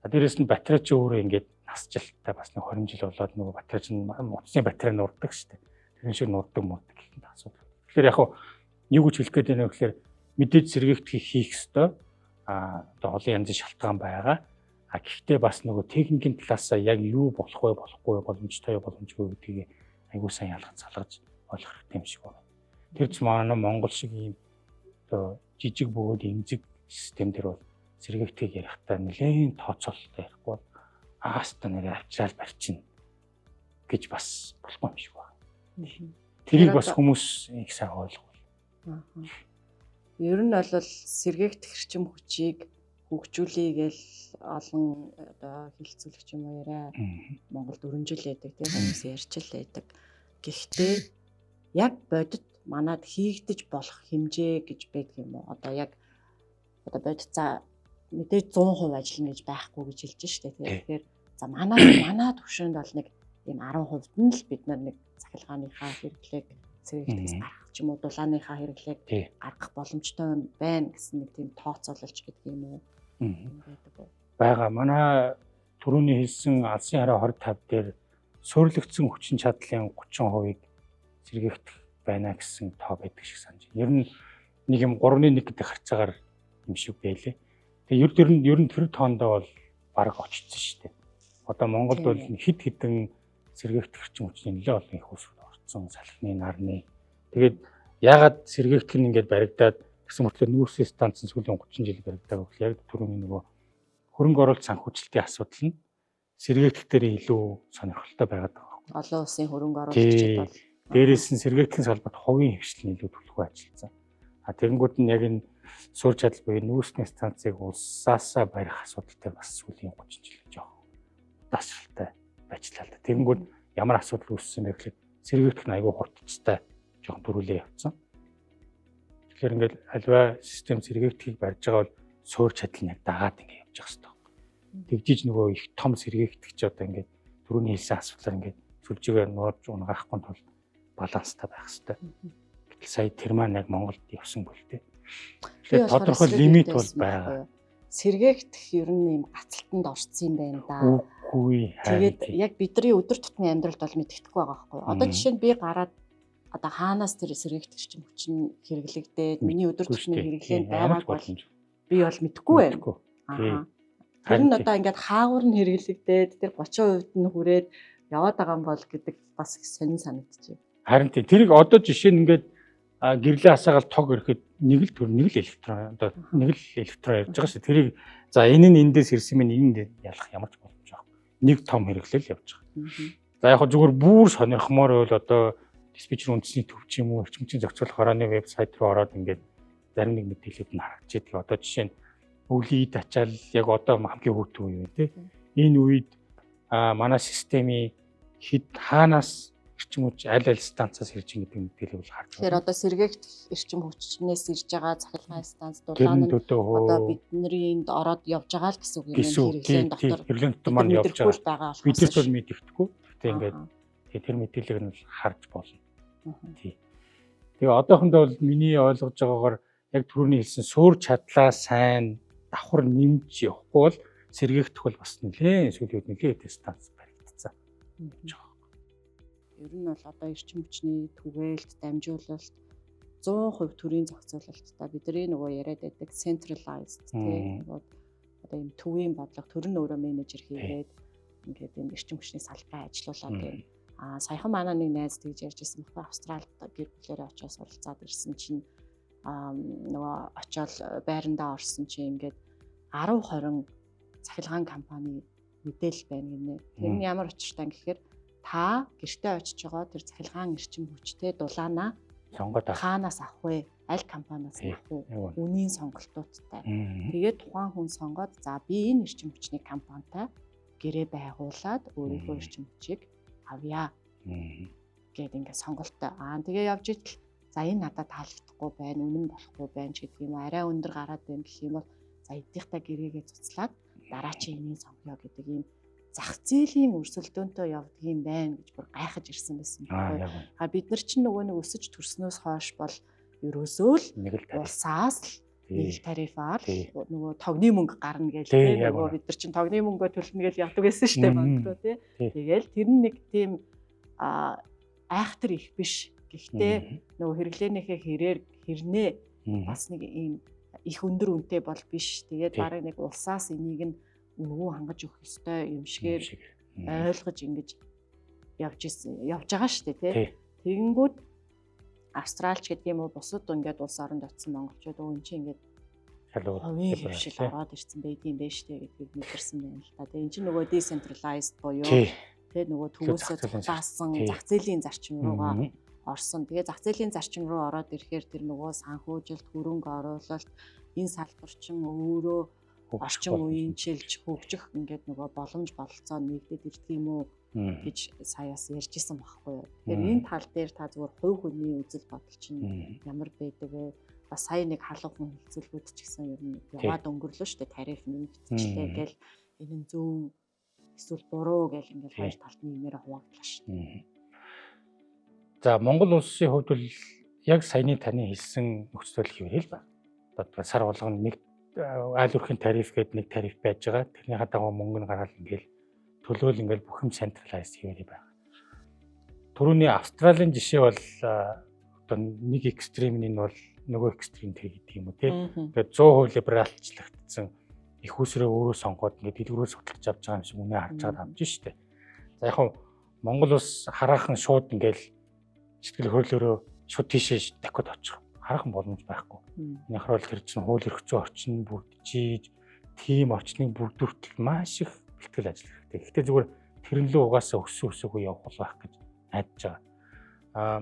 А дээрэс нь батарей чи өөрөө ингээд насжилттай бас нэг 20 жил болоод нөгөө батарей чинь утасны батарей нурдаг шүү дээ. Тэрэн шиг нурдаг мурдаг гэх юм асуудал. Тэгэхээр яг юу гэж хэлэх гээд байна вэ гэхээр мэдээж сэргээгдэхийг хийх ёстой. А одоо олон янзын шалтгаан байгаа. А гэхдээ бас нөгөө техникийн талаас яг юу болох вэ, болохгүй вэ, боломжтой юу, боломжгүй гэдгийг айгуу сайн ялгаж салгаж ойлгох хэрэгтэй юм шиг байна. Тэр ч манай Монгол шиг ийм одоо жижиг бөгөөд эмзэг систем дээр бол сэргээгдэхийг ярихдаа нэлээд тооцоололтой ярихгүй бол ааста нэрээ авчраал барьчихна гэж бас болохгүй юм шиг байна. Тэрийг бас хүмүүс их сайн ойлгохгүй. Ер нь бол сэргээгдэх эрчим хүчийг хөгжүүлэе гэл олон одоо хэлэлцүүлэгч юм уу яриа Монголд өрнжил байдаг тийм хүмүүс ярьж л байдаг. Гэхдээ яг бодит манад хийгдэж болох хэмжээ гэж байдаг юм уу? Одоо яг одоо бодит за мэдээж 100% ажиллана гэж байхгүй гэж хэлж штэ. Тэгэхээр за манай төвшөнд бол нэг ийм 10% нь л бид нар нэг цахилгааныхаа хэрэглээг сэргээгдэхээс гаргах ч юм уу дулааныхаа хэрэглээг гаргах боломжтой байна гэсэн нэг тийм тооцоололч гэдэг юм уу байдаг уу? Байгаа. Манай түрүүний хэлсэн алсын хараа 25 дээр суйрлагдсан хүчин чадлын 30%-ыг сэргээгдэх байна гэсэн тоо байдаг шиг санаж байна. Ер нь нэг юм 3.1 гэдэг харьцаагаар юм шиг байлээ. Тэгээ ер нь тэр тоондоо бол бараг очсон шүү дээ. Одоо Монголд бол хэд хэдэн сэргээгдэх эрчим хүчний нэлээд олон их үүсвэр орцсон, салхины, нарны. Тэгээд яагаад сэргээгдэх нь ингээд баригдаад гэсэн мөртлөө нүүрсийн станц нь сүүлийн 30 жил баригдаагүй гэхэл яг түрүүний нөгөө хөрөнгө оруулалт санхүүжилтийн асуудал нь сэргээгдэх дээр илүү сонирхолтой байгаад байгаа байхгүй. Олон улсын хөрөнгө оруулагчид бол дээрээс нь сэргээгдэхин салбарт хувийн хвшил нь илүү түлхүү ажилласан. А тэгэнгүүт нь яг энэ суурь чадал буюу нүүрсний станцыг улсаасаа барих асуудалтай бас сүүлийн 30 жил жоох удаашралтай ажиллаа л да. Тэгэнгүүт ямар асуудал үүссэн бэ гэхлээр сэргээгдэх нь айгүй хурдцтай жоохон төрүүлээ явцсан. Тэгэхээр ингээд альва систем сэргээгдэхийг барьж байгаа бол суурь чадал нь яг дагаад ингээд явж явах хэрэгтэй. Тэгжиж нөгөө их том сэргээгдэх чи одоо ингээд түрүүний хэлсэн асуудлаар ингээд сүлжээгээр нууж унгаахгүй тул баланстай байх хэрэгтэй. Гэтэл сая тэр маань яг Монголд явсан бол тээ. Тэгэхээр тодорхой лимит бол байгаа. Сэргээгдэх ер нь юм гацалтанд орсон юм байна да. Үгүй. Тэгээд яг бидний өдөр тутмын амьдралд бол мэддэхгүй байгаа байхгүй юу? Одоо жишээ нь би гараад одоо хаанаас тэр сэргээгдэх эрчим хүч нь хэрэглэгдээд миний өдөр тутмын хэрэглээнд байгааг бол би бол мэдэхгүй байна. Аа. Тэр нь одоо ингээд хаагур нь хэрэглэгдээд тэр 30% нь хүрээд яваад байгаа юм бол гэдэг бас их сонин санагдчих. Харин тийм тэрийг одоо жишээ нь ингээд гэрлээ асаагаал тог ирэхэд нэг л төр нэг л электрон одоо нэг л электрон явж байгаа шүү. Тэрийг за энэ нь эндээс ирсэн мэн энд ялах ямар ч боломж байхгүй. Нэг том хэрэглэл явж байгаа. За яг хөө зүгээр бүр сонирхмоор байвал одоо диспетчер үндэсний төв ч юм уу эрчим хүчний зохицуулах хорооны вебсайт руу ороод ингээд зарим нэг мэдээлэлүүд нь харагдчихэдэг. Одоо жишээ нь өвлийн эд ачаал яг одоо хамгийн хүүтэн үе юм тий. Энэ үед манай системийн хэд хаанаас эрчим хүч аль аль станцаас ирж байгаа гэдэг мэдээлэл бол харж байна. Тэгэхээр одоо сэргээгдэх эрчим хүчнээс ирж байгаа цахилгаан станц дулаан нь одоо бидний энд ороод явж байгаа л гэсэн үг юм хэрэглээн дотор. Хэрэглээн дотор маань явж байгаа. Бид нар бол мэддэхгүй. Гэтэ ингээд тэр мэдээллийг нь харж болно. Тий. Тэгээ одоохондоо бол миний ойлгож байгаагаар яг түрүүний хэлсэн суур чадлаа сайн давхар нэмж явахгүй бол сэргээгдэх бол бас нэлээд сүүлийн үед нэлээд станц баригдсан. Ер нь бол одоо эрчим хүчний түгээлт, дамжуулалт 100% төрийн зохицуулалттай бидний нөгөө яриад байдаг centralized тий одоо ийм төвийн бодлого төр нь өөрөө менежер хийгээд ингээд ийм эрчим хүчний салбараа ажилуулад байна. Аа саяхан манай нэг найз тэгж ярьж ирсэн байхгүй Австралид гэр бүлээрээ очиод суралцаад ирсэн чинь нөгөө очиод байрандаа орсон чинь ингээд 10 20 цахилгаан компани мэдээлэл байна гинэ. Тэр нь ямар учиртай гэхээр та гэртээ очиж байгаа тэр цахилгаан эрчим хүчтэй дулаанаа сонгоод хаанаас авах вэ? Аль компаниас авах вэ? Үнийн сонголтуудтай. Тэгээд тухайн хүн сонгоод за би энэ эрчим хүчний компанитай гэрээ байгуулад өөрийнхөө эрчим хүчийг авъя гээд ингээд сонголттой. Аа тэгээ явж идэл за энэ надад таалагдахгүй байна, үнэн болохгүй байна ч гэдэг юм уу, арай өндөр гараад байна гэх юм бол за эдийнхтэй гэрээгээ цуцлаад дараа чи энийг сонгоё гэдэг ийм зах зээлийн өрсөлдөөнтэй явдаг юм байна гэж бүр гайхаж ирсэн байсан байхгүй. А бид нар чинь нөгөө нэг өсөж төрснөөс хойш бол ерөөсөө л улсаас л нэг л тарифаар нөгөө тогны мөнгө гарна гээл тийм нөгөө бид нар чинь тогны мөнгөө төлнө гээл явдаг байсан шүү дээ банк руу тий. Тэгээл тэр нь нэг тийм айхтар их биш. Гэхдээ нөгөө хэрэглээнийхээ хэрээр хэрнээ бас нэг ийм их өндөр үнэтэй бол биш. Тэгээд бараг нэг улсаас энийг нь үнэгүй хангаж өгөх ёстой юм шигээр ойлгож ингэж явж байгаа шүү дээ тий. Тэгэнгүүт Австралч гэдэг юм уу бусад ингээд улс оронд очисон монголчууд өө эн чинь ингээд хувийн хөвшил ороод ирсэн байдгийн байх шүү дээ гэдгийг мэдэрсэн байна л та. Тэгээ эн чинь нөгөө decentralized буюу тий нөгөө төвөөсөө цуглаасан зах зээлийн зарчим руугаа орсон. Тэгээ зах зээлийн зарчим руу ороод ирэхээр тэр нөгөө санхүүжилт, хөрөнгө оруулалт энэ салбар чинь өөрөө орчин үеийн чилж хөгжих ингээд нөгөө боломж бололцоо нэгдээд ирдэг юм уу гэж саяас ярьж исэн байхгүй юу. Тэгэхээр энэ тал дээр та зүгээр хувь хүний үзэл бодол чинь ямар байдаг вэ? Бас сая нэг халуун хүн хэлцүүлгүүд ч гэсэн ер нь яваад өнгөрлөө шүү дээ. Тариф нэмэгдчихлээ гэл энэ нь зөв эсвэл буруу гэл ингээд хоёр талд нийгмээр хуваагдлаа шүү дээ. За Монгол улсын хувьд бол яг саяны таны хэлсэн нөхцөл хэврэл байна. Одоо сар болгоно нэг айл өрхийн тариф гэдэг нэг тариф байж байгаа. Тэрнийхээ дагуу мөнгө нь гараад ингээл төлөөл ингээл бүх юм централайз хэвээрээ байна. Түрүүний Австралийн жишээ бол одоо нэг экстрим нь бол нөгөө экстрим тэр гэдэг юм уу тий. Тэгээд 100% либералчлагдсан их усрээ өөрөө сонгоод ингээд дэлгүүрээс хөдөлж авч байгаа юм шиг үнэ харж байгаа авч штэ. За яг хав Монгол улс хараахан шууд ингээл сэтгэл хөдлөлөөрөө шууд тийшээ дахиад очих хараахан боломж байхгүй. Энэ бол тэр чинь хууль эрх зүйн орчин бүрдчихийж тийм орчныг бүрдүүртэл маш их бэлтгэл ажил хэрэгтэй. Гэхдээ зүгээр тэрэн лөө угаасаа өссөн өсөөгүй явах байх гэж найдаж байгаа. Аа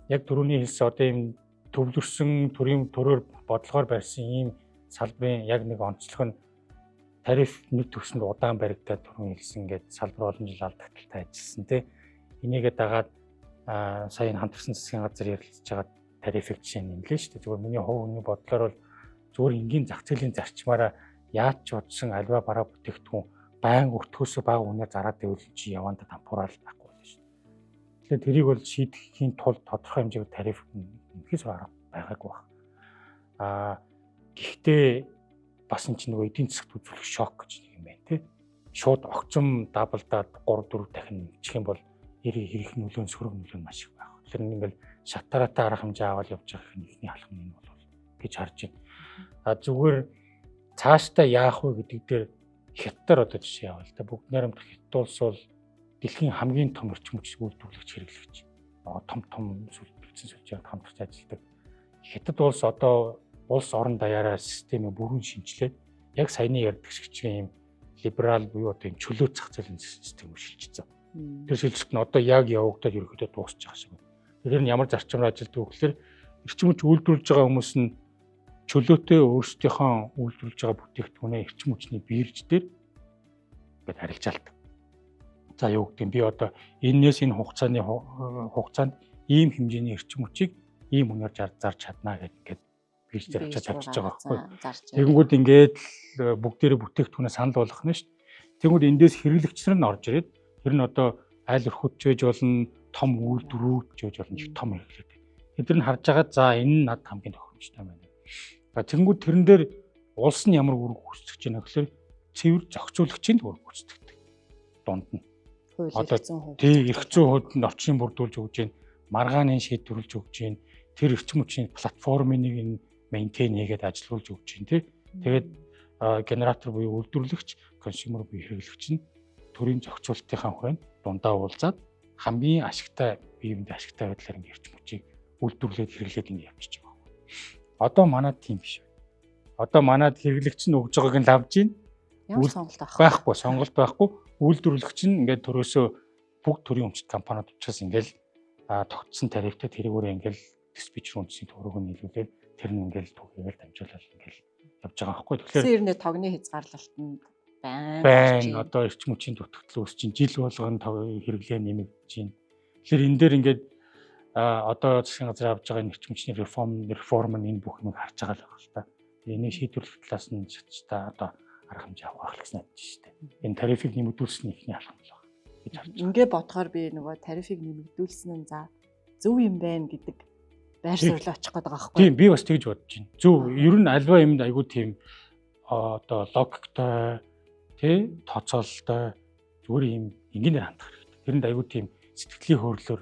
яг түрүүний хэлсэн одоо ийм төвлөрсөн төрийн төрөөр бодлогоор барьсан ийм салбарын яг нэг онцлог нь тариф нэг төвшөнд удаан баригдаад түрүүн хэлсэн ингээд салбар олон жил алдагдaltaй ажилласан тий. Энийгээ дагаад сая энэ хамтарсан засгийн газар ярилцж байгаа тарифыг жишээ нэмлээ шүү дээ. Зүгээр миний хувь хүний бодлоор бол зүгээр энгийн зах зээлийн зарчмаараа Яаж ч удсан альва бараа бүтээгдэхүүн байн өртгөөсөө бага үнээр зараад байвал чи явандаа дампуурал байхгүй болно шүү дээ. Тэгэхээр тэрийг бол шийдэхийн тулд тодорхой хэмжээгээр тариф нэмэхээс арга байгаагүй баг. Гэхдээ бас энэ чинь нөгөө эдийн засагт үзүүлэх шок гэж нэг юм байна тий. Шууд огцом даблдаад 3 4 дахин нэмчих юм бол хэрэг нөлөө нь, сөрөг нөлөө нь маш их байх. Тэгэхээр ингээл шатараатай арга хэмжээ аваад явж байгаа ихний алхам нь энэ бол гэж харж байна. Зүгээр цаашдаа яах вэ гэдэг дээр хятадаар одоо жишээ авъя л да. Бүгд найрамдах Хятад улс бол дэлхийн хамгийн том эрчим хүч үйлдвэрлэгч, хэрэглэгч. Том том сүлжсэн сүлжээнд хамтарч ажилладаг. Хятад улс одоо улс орон даяараа системээ бүрэн шинэчлээд яг саяны ярьдаг шиг чинь юм либерал буюу одоо юм чөлөө зах зээлийн систем рүү шилжчихсэн. Тэр шилжилт нь одоо яг явагдаад ерөнхийдөө дуусч байгаа шиг байна. Тэр нь ямар зарчмаар ажилладаг вэ гэхээр эрчим хүч үйлдвэрлэж байгаа хүмүүс нь чөлөөтэй өөрсдийнхөө үйлдвэрлэж байгаа бүтээгдэхүүнээ эрчим хүчний бирж дээр ингээд харилцаалдаг. За, юу гэдэг нь би одоо энээс энэ хугацааны хугацаанд ийм хэмжээний эрчим хүчийг ийм үнээр зарж чаднаа гэдэг ингээд бирж дээр авчиж тавьчихж байгаа байхгүй. Тэгэнгүүт ингээд л бүгдээрээ бүтээгдэхүүнээ санал болгох нь шүү дээ. Тэгэнгүүт эндээс хэрэглэгч нар нь орж ирээд тэр нь одоо айл өрхөд ч байж болно, том үйлдвэрүүд ч байж болно, их том хэрэглээтэй. Тэд нар нь харж байгаа, за, энэ нь надад хамгийн тохиромжтой байна. За, тэгэнгүүт тэрэн дээр улс нь ямар үүрэг гүйцэтгэж байна гэхээр цэвэр зохицуулагчийн үүрэг гүйцэтгэдэг. Дунд нь. Одоо тий, эрх зүйн хувьд нь орчин бүрдүүлж өгч байна, маргааныг шийдвэрлэж өгч байна. Тэр эрчим хүчний платформыг нь maintain хийгээд ажилуулж өгч байна, тий. Тэгээд генератор буюу үйлдвэрлэгч, consumer буюу хэрэглэгч нь төрийн зохицуулалтынхаа хүрээнд дундаа уулзаад хамгийн ашигтай, биеиндээ ашигтай байдлаар ингэ эрчим хүчийг үйлдвэрлээд, хэрэглээд ингэ явчихж байгаа. Одоо манад тийм биш. Одоо манад хэрэглэгч нь өгж байгааг нь лавж гин. Ямар сонголт байхгүй. Байхгүй, сонголт байхгүй. Үйлдвэрлэгч нь ингээд төрөөсөө бүгд төрийн өмчт компаниуд учраас ингээл тогтсон тарифтай тэрүүгээр ингээл dispatcher үндэсний төгрөг нь нийлүүлээд тэр нь ингээл түгээгээл дамжуулаад ингээл явж байгаа байхгүй. Тэгэхээр ер нь тогны хязгаарлалтанд байна. Байна. Одоо эрчим хүчийн дутагдал үүсэж чинь жил болгоно тог хэрэглээ нэмэгдэж байна. Тэгэхээр энэ дээр ингээд одоо засгийн газар авч байгаа энэ эрчим хүчний реформ нь энэ бүх юмыг харж байгаа л байна л та. Энийг шийдвэрлэх талаас нь шатчтай одоо арга хэмжээ авах байх л гэсэн найдаж шүү дээ. Энэ тарифыг нэмэгдүүлсэн ихний алхам л байна гэж харж байна. Ингээ бодохоор би нөгөө тарифыг нэмэгдүүлсэн нь за зөв юм байна гэдэг байр суурь очих гээд байгаа байхгүй. Тийм, би бас тэгж бодож байна. Зөв, ер нь альва юмд айгүй тийм одоо логиктой тий, тооцоололтой, зүгээр юм энгийнээр хандах хэрэгтэй. Тэрэнд айгүй тийм сэтгэлийн хөөрлөөр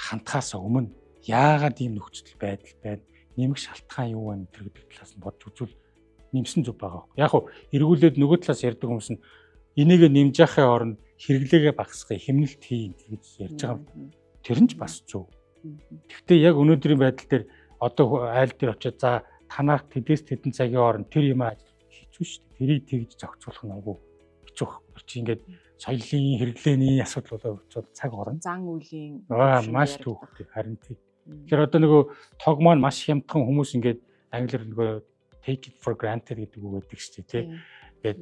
хандхаас өмнө яагаад ийм нөхцөл байдал байна, нэмэх шалтгаан юу вэ гэдэг талаас нь бодж үзвэл нэмсэн зөв байгаа. Яг хөө эргүүлээд нөгөө талаас ярьдаг хүмүүс нь энийгээ нэмж яхахын оронд хэрэглээгээ багасгах, хэмнэлт хийн гэж ярьж байгаа. Тэр нь ч бас зөв. Гэхдээ яг өнөөдрийн байдал дээр одоо айл дээр очиод за танаар тэдээс тэдэн цагийн хооронд тэр юм хэцүү шүү дээ. Тэрийг тэгж зохицуулах нь айгүй хэцүү байхгүй. Чи ингээд соёлын хэрэглээний асуудал болоо очиод цаг орно. Зан үйлийн маш түүхтэй харин тий. Тэгэхээр одоо нөгөө тог маань маш хямдхан, хүмүүс ингээд англиар нөгөө take it for granted гэдэг үг байдаг шүү дээ, тий. Ингээд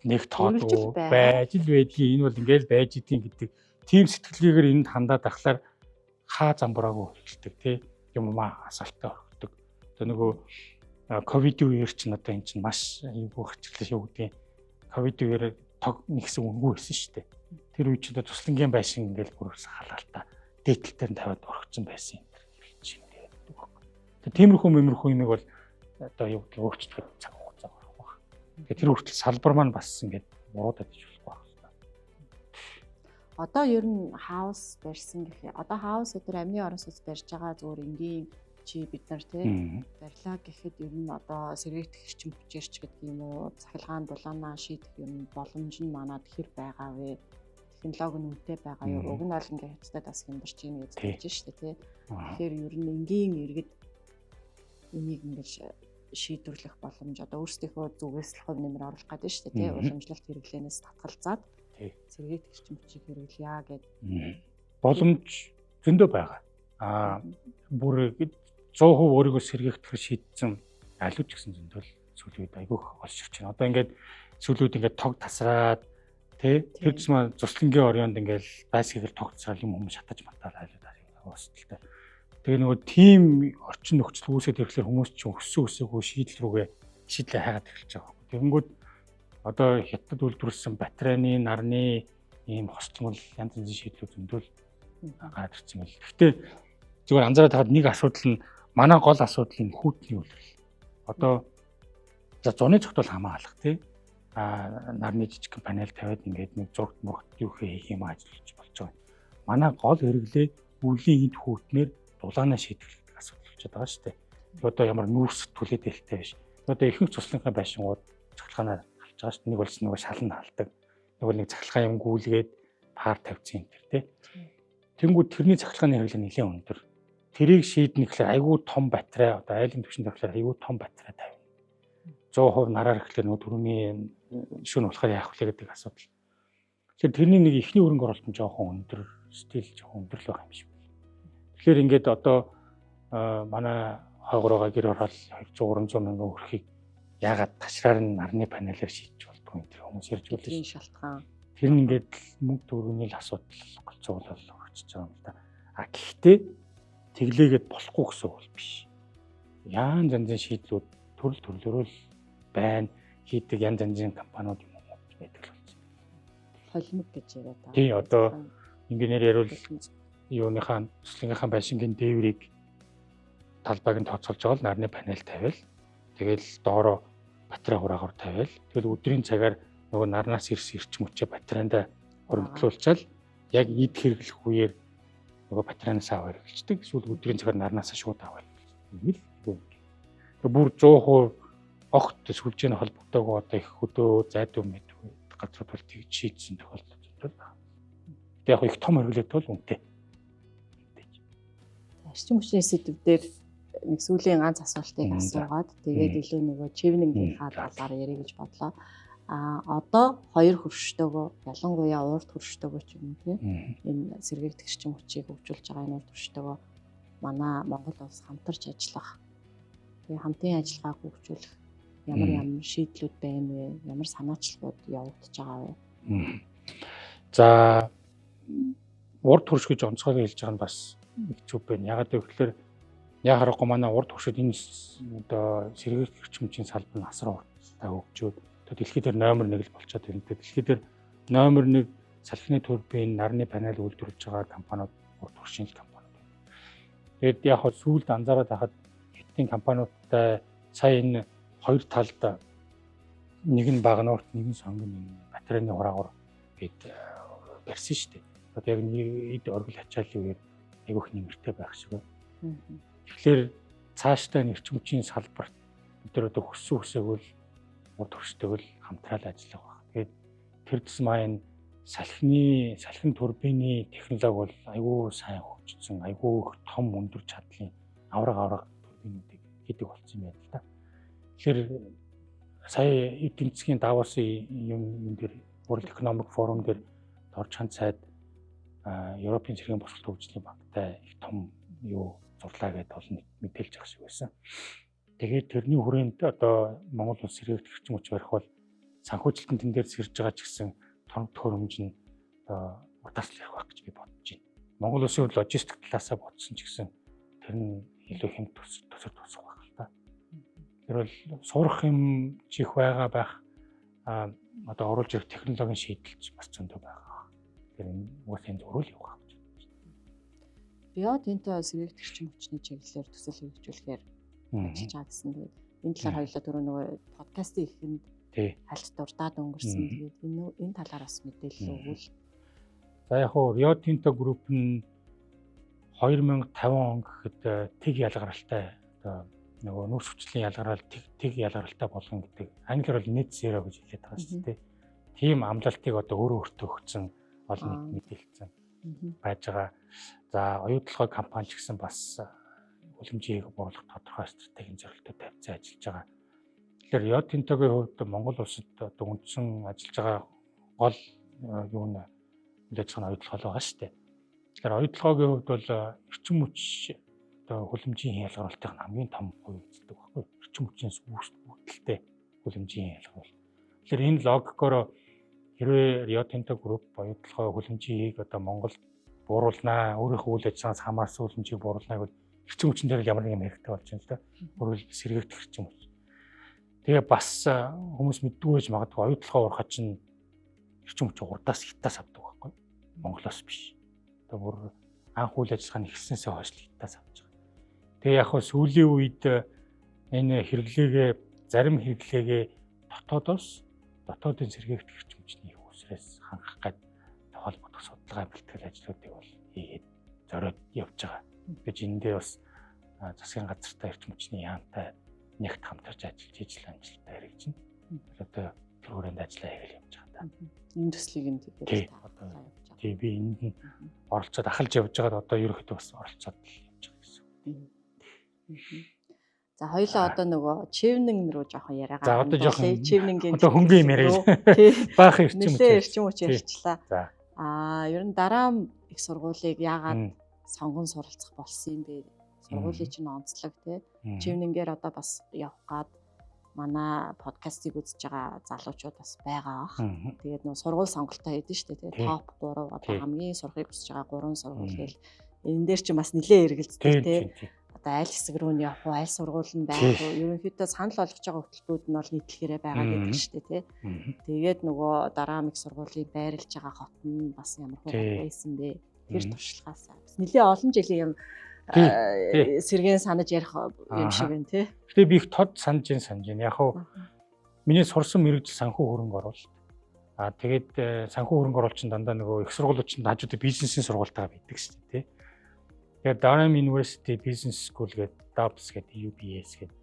нэг тоодгүй байж л байдгийг, энэ бол ингээл байж идэв гэдэг тийм сэтгэлгээгээр энд хандаад ахлаар хаа замбраагүй хэрэглэдэг, тий, юм аа асаалтаа орхидог. Одоо нөгөө ковидын үеэр чинь одоо эн чинь маш эвгүй хачлал юу гэдгийг, ковидын үеэр тог нэгсэн үнэгүй байсан шүү дээ. Тэр үе чинь туслангийн байшин ингээл бүр халаалтаа дээдэлтээр нь тавиад орхисон байсан юм чинь гэдэг байхгүй. Тэгээ тиймэрхүү мэмэрхүү юмыг бол одоо юу гэдгийг өөрчлөхөд цаг хугацаа гарах байх. Тэгээ тэр хүртэл салбар маань бас ингээд муруудаад иж болохгүй байх хэрэгтэй. Одоо ер нь хаус барьсан гэх. Одоо хаус өдр амны орон сууц барьж байгаа, зүгээр энгийн чи бид нар тий барьлаа гэхэд ер нь одоо сэргээгдэх эрчим хүчээр ч гэдэг юм уу, цахилгаан дулаанаа шийдэх юм боломж нь манад хэр байгаа вэ? Технологи нь үнэтэй байгаа юу? Уг нь бол ингээ хятадд бас хямдарч ийн гэж хэлж шүү дээ, тий. Тэгэхээр ер нь энгийн иргэд энийг ингэж шийдвэрлэх боломж одоо өөрсдийнхөө зүгээс л хувь нэмэр оруулах гэдэг шүү дээ, тий. Уламжлалт хэрэглээнээс татгалзаад сэргээгдэх эрчим хүчийг хэрэглэе гэд. Боломж зөндөө байгаа. Бүр 100% өөрийгөө сэргээхтэхэр шийдсэн айлууд ч гэсэн зөндөл сүүлийн үед айгүйх олширч байна. Одоо ингээд сүүлийн үед ингээд тог тасраад тий, тэр тусмаа зуслангийн орёонд ингээд дайсгаар тог тасрал юм хүмүүс шатаж матаал айлууд айгүй осдолтой. Тэгээ нөгөө тийм орчин нөхцөл үүсээд ирэхлээр хүмүүс чинь өссөн өсөөгүй шийдэл рүүгээ шийдлээ хайгаад эхэлж байгаа. Тэгэнгүүт одоо Хятад үйлдвэрлэсэн батарейны, нарны ийм хосломол янз янзын шийдлүүд зөндөл гараад ирсэн байл. Гэхдээ зүгээр анзаараад тахад нэг асуудал нь манай гол асуудал нь хүүтний үйлрэл. Одоо за зуны цогт бол хамаа алах тий. А нарны жижигхэн панел тавиад ингээд нэг зургт мургт юу хийх юм ажиллаж болж байгаа. Манай гол хэрэглээ үлийн эд хүүтнэр дулаанаа шийдэх гэдэг асуудал болчиход байгаа шүү дээ. Одоо ямар нүүрс түлээдэлтэй биш. Одоо ихэнх цуслынхаа байшингууд цахилгаанаар халж байгаа шүү дээ. Нэг болсон нөгөө шалан халдаг. Нөгөө нэг цахилгаан юм гүйлгээд пар тавьсан юм тэр тий. Тэнгүүд тэрний цахилгааны хэрэглээ нэлээд өндөр. Тэрийг шийднэ гэхлээр айгүй том батарей, одоо айлын түвшинд тавихлаар айгүй том батарей тавина. 100% нараар гэхлээр нөгөө түрүүний шөнө болохоор яах вэ гэдэг асуудал. Тэгэхээр тэрний нэг эхний хөрөнгө оруулалт нь жоохон өндөр, стил жоохон өндөр л байгаа юм шиг. Тэгэхээр ингээд одоо манай хойгоор байгаа гэр орол 200 300 мянган өрхийг яагаад ташраар нь нарны панелаар шийдэж болдгоо юм тэр хүмүүс ярьж байлаа шүү. Шалтгаан. Тэр нь ингээд мөнгө төгрөгийн л асуудал голцоолол өргөжж байгаа юм л да. А гэхдээ тэглээгээд болохгүй гэсэн үг бол биш. Яан янзын шийдлүүд төрөл төрлөөрөө л байна. Хийдэг янз янзын компаниуд юм уу байдаг л болсон. Холимог гэж яриад байгаа. Тий, одоо инженер яриул юуныхаа туслангийнхаа байшингийн дээврийг талбайг нь тооцоолж байгаа л нарны панел тавиал тэгэл доороо батарей хураагаар тавиал тэгэл өдрийн цагаар нөгөө нарнаас ирсэн эрчим хүчээ батарейндаа хуримтлуулчаал яг эд хэрэглэх үеэр нөгөө батарейнаас аваад хэрэглэждэг. Эсвэл өдрийн цагаар нарнаасаа шууд аваад хэрэглэдэг. Юм л. Тэгээ бүр 100% огт сүлжээний холбогдоогүй одоо их хөдөө зайдуу мэд газрууд бол тэгж шийдсэн тохиолдол зөндөл байна. Тэгээ яг их том хэрэглээд бол үнэтэй. Эрчим хүчний сэдв дээр нэг сүүлийн ганц асуултыг асуугаад тэгээд илүү нөгөө чивнингийнхаа талаар ярих гэж бодлоо. А одоо хоёр хөрштөөгөө, ялангуяа урд хөрштөөгөө ч юм уу тийм энэ сэргээгдэх эрчим хүчийг хөгжүүлж байгаа энэ урд хөрштөөгөө манай Монгол улс хамтарч ажиллах, тэгээ хамтын ажиллагааг хөгжүүлэх ямар ямар шийдлүүд байна вэ? Ямар санаачлагууд явагдаж байгаа вэ? За урд хөрш гэж онцгой хэлж байгаа нь бас хэцүү байна. Ягаад гэвэл яг харахгүй манай урд хөршид энэ одоо сэргээгдэх эрчим хүчийн салбар нь асар хурдтай хөгжөөд дэлхий дээр номер 1 л болчиход байна. Дэлхий дээр номер 1 салхины турбин, нарны панел үйлдвэрлэж байгаа компаниуд урд хөршийн компаниуд байна. Тэгээд яг хаа сүүлд анзаараад байхад Хятадын компаниудтай сая энэ хоёр талд нэг нь багнуурт, нэг нь сонгон батарейны хураагаар гээд барьсан шүү дээ. Одоо яг эд оргил ачааллын үеэр айгүйх нэмэртэй байх шиг байна. Тэгэхээр цаашдаа эрчим хүчийн салбарт бид нар одоо хүссэн хүсээгүй урд хөрштэйг л хамтраал ажиллах байх. Тэгээд тэр тусмаа энэ салхин турбины технологи бол айгүй сайн хөгжсөн, айгүй их том өндөр чадлын авраг турбинуудыг хийдэг болсон юм байна л да. Тэгэхээр сая эдийн засгийн Давосын юм дээр World Economic Forum дээр Доржхан сайд Европын цэргийн босголт хөгжлийн банктай их том юу зурлаа гэдээ олон мэдээлж байгаа шиг байсан. Тэгээд тэрний хүрээнд одоо Монгол улс сэргээгдэх эрчим хүч барих бол санхүүжилтэн тэн дээр сэрж байгаа ч гэсэн том төхөөрөмж нь одоо урдаас л ярих байх гэж би бодож байна. Монгол улсын хувьд логистик талаасаа бодсон ч гэсэн тэр нь илүү хэм төсөр тусах байх л та. Тэр бол сурах юм чих байгаа байх, одоо оруулж ирэх технологийн шийдэлч бас зөндөө байгаа. Тэр энэ угаасаа энэ зурвал явах гэж бодож байна. Био Тинто сэргээгдэх эрчим хүчний чиглэлээр төсөл хэрэгжүүлэхээр ажиллаж байгаа гэсэн. Тэгээд энэ талаар хоёулаа түрүү нөгөө подкастын эхэнд хальт дурдаад өнгөрсөн. Тэгээд энэ талаар бас мэдээлэл өгвөл. За яг хуу Rio Tinto Group нь 2050 он гэхэд тэг ялгаралтай одоо нөгөө нүүрс хүчлийн ялгарал тэг ялгаралтай болгоно гэдэг, англиар бол net zero гэж хэлээд байгаа шүү дээ. Тийм амлалтыг одоо өөрөө өөртөө өгсөн, олон нийт мэдээлсэн байж байгаа. За оюутлогой компани ч гэсэн бас хүлэмжийг бууруулах тодорхой стратегийн зорилттой тавьсан ажиллаж байгаа. Тэгэхээр Rio Tinto-гийн хувьд Монгол улсад одоо үндсэн ажиллаж байгаа гол юу нь үйл ажиллагаа нь оюутлогой байгаа шүү дээ. Тэгэхээр оюутлогойгийн хувьд бол эрчим хүч одоо хүлэмжийн ялгаруулалтын хамгийн том хувь эзэлдэг байхгүй. Эрчим хүчнээс үүдэлтэй хүлэмжийн ялгаруулалт. Тэгэхээр энэ логикоор хэрвээ Rio Tinto Group оюутлогой хүлэмжийг одоо Монголд бууруулнаа, өөрийнхөө үйл ажиллагаанаас хамаарсан хүлэмжийг бууруулнаа гэвэл эрчим хүчин дээр л ямар нэг юм хэрэгтэй болж байна л да. Өөрөөр сэргээгдэх эрчим хүч. Тэгээ бас хүмүүс мэддгүй байж магадгүй, оюутлогоо уурхай чинь эрчим хүч урдаас хятадаас авдаг байхгүй. Монголоос биш. Одоо бүр анх үйл ажиллагаа нь эхэлснээсээ хойш л хятадаас авч байгаа. Тэгээ яг хөө сүүлийн үед энэ хэрэглээгээ, зарим хэрэглээгээ дотоодоос, дотоодын сэргээгдэх эрчим хүчний их усрээс хангах гээд холбогдох судалгаа, бэлтгэл ажлуудыг бол хийгээд зориод явж байгаа. Гэж эндээ бас засгийн газартай, эрчим хүчний яамтай нэгт хамтарч ажиллаж ижил амжилттай хэрэгжинэ. Одоо тэр хүрээнд ажиллаа хийгээл явж байгаа та. Энэ төслийг нь тэгээд одоо тий, би энд нь оролцоод ахалж явж байгаад одоо ерөөхдөө бас оролцоод л явж байгаа гэсэн. За, хоёлаа одоо нөгөө Chevening рүү жоохон яриагаа. За, одоо жоохон Chevening-ийн одоо хөнгөн юм яриа. Баахан эрчим хүч. Эрчим хүч ярьчлаа. За. Ер нь дараа их сургуулийг яагаад сонгон суралцах болсон юм бэ? Сургуулийн чинь онцлог, тий. Chevening-ээр одоо бас явах гад манай подкастыг үзэж байгаа залуучууд бас байгаа ах. Тэгээд нөгөө сургууль сонголтоо хийдэн шүү дээ, тий. Топ 3, одоо хамгийн сурахыг хүсэж байгаа 3 сургууль гээл энэ дээр чинь бас нэлээд эргэлздэг, тий. Одоо аль хэсэг рүү нь явах уу, аль сургууль нь байх уу, ерөнхийдөө санал болгож байгаа хөтөлбөрүүд нь бол нийтлэхээрээ байгаа гэдэг шүү дээ, тий. Тэгээд нөгөө дараа их сургуулийн байрлаж байгаа хот нь бас ямар хот байсан бэ? Тэр туршлагаас бас нэлээд олон жилийн юм сэргээн санаж ярих юм шиг байна, тий. Гэтэ би их тод санаж ин санаж байна. Яг хуу миний сурсан мэргэжил санхүү хөрөнгө оруулалт. Тэгээд санхүү хөрөнгө оруулалт чинь дандаа нөгөө их сургуулиуд чинь хажуудаа бизнесийн сургуультайгаа байдаг шүү дээ, тий. Тэгээд Durham University Business School гэдэг, DUBS гэдэг, UBS гэдэг,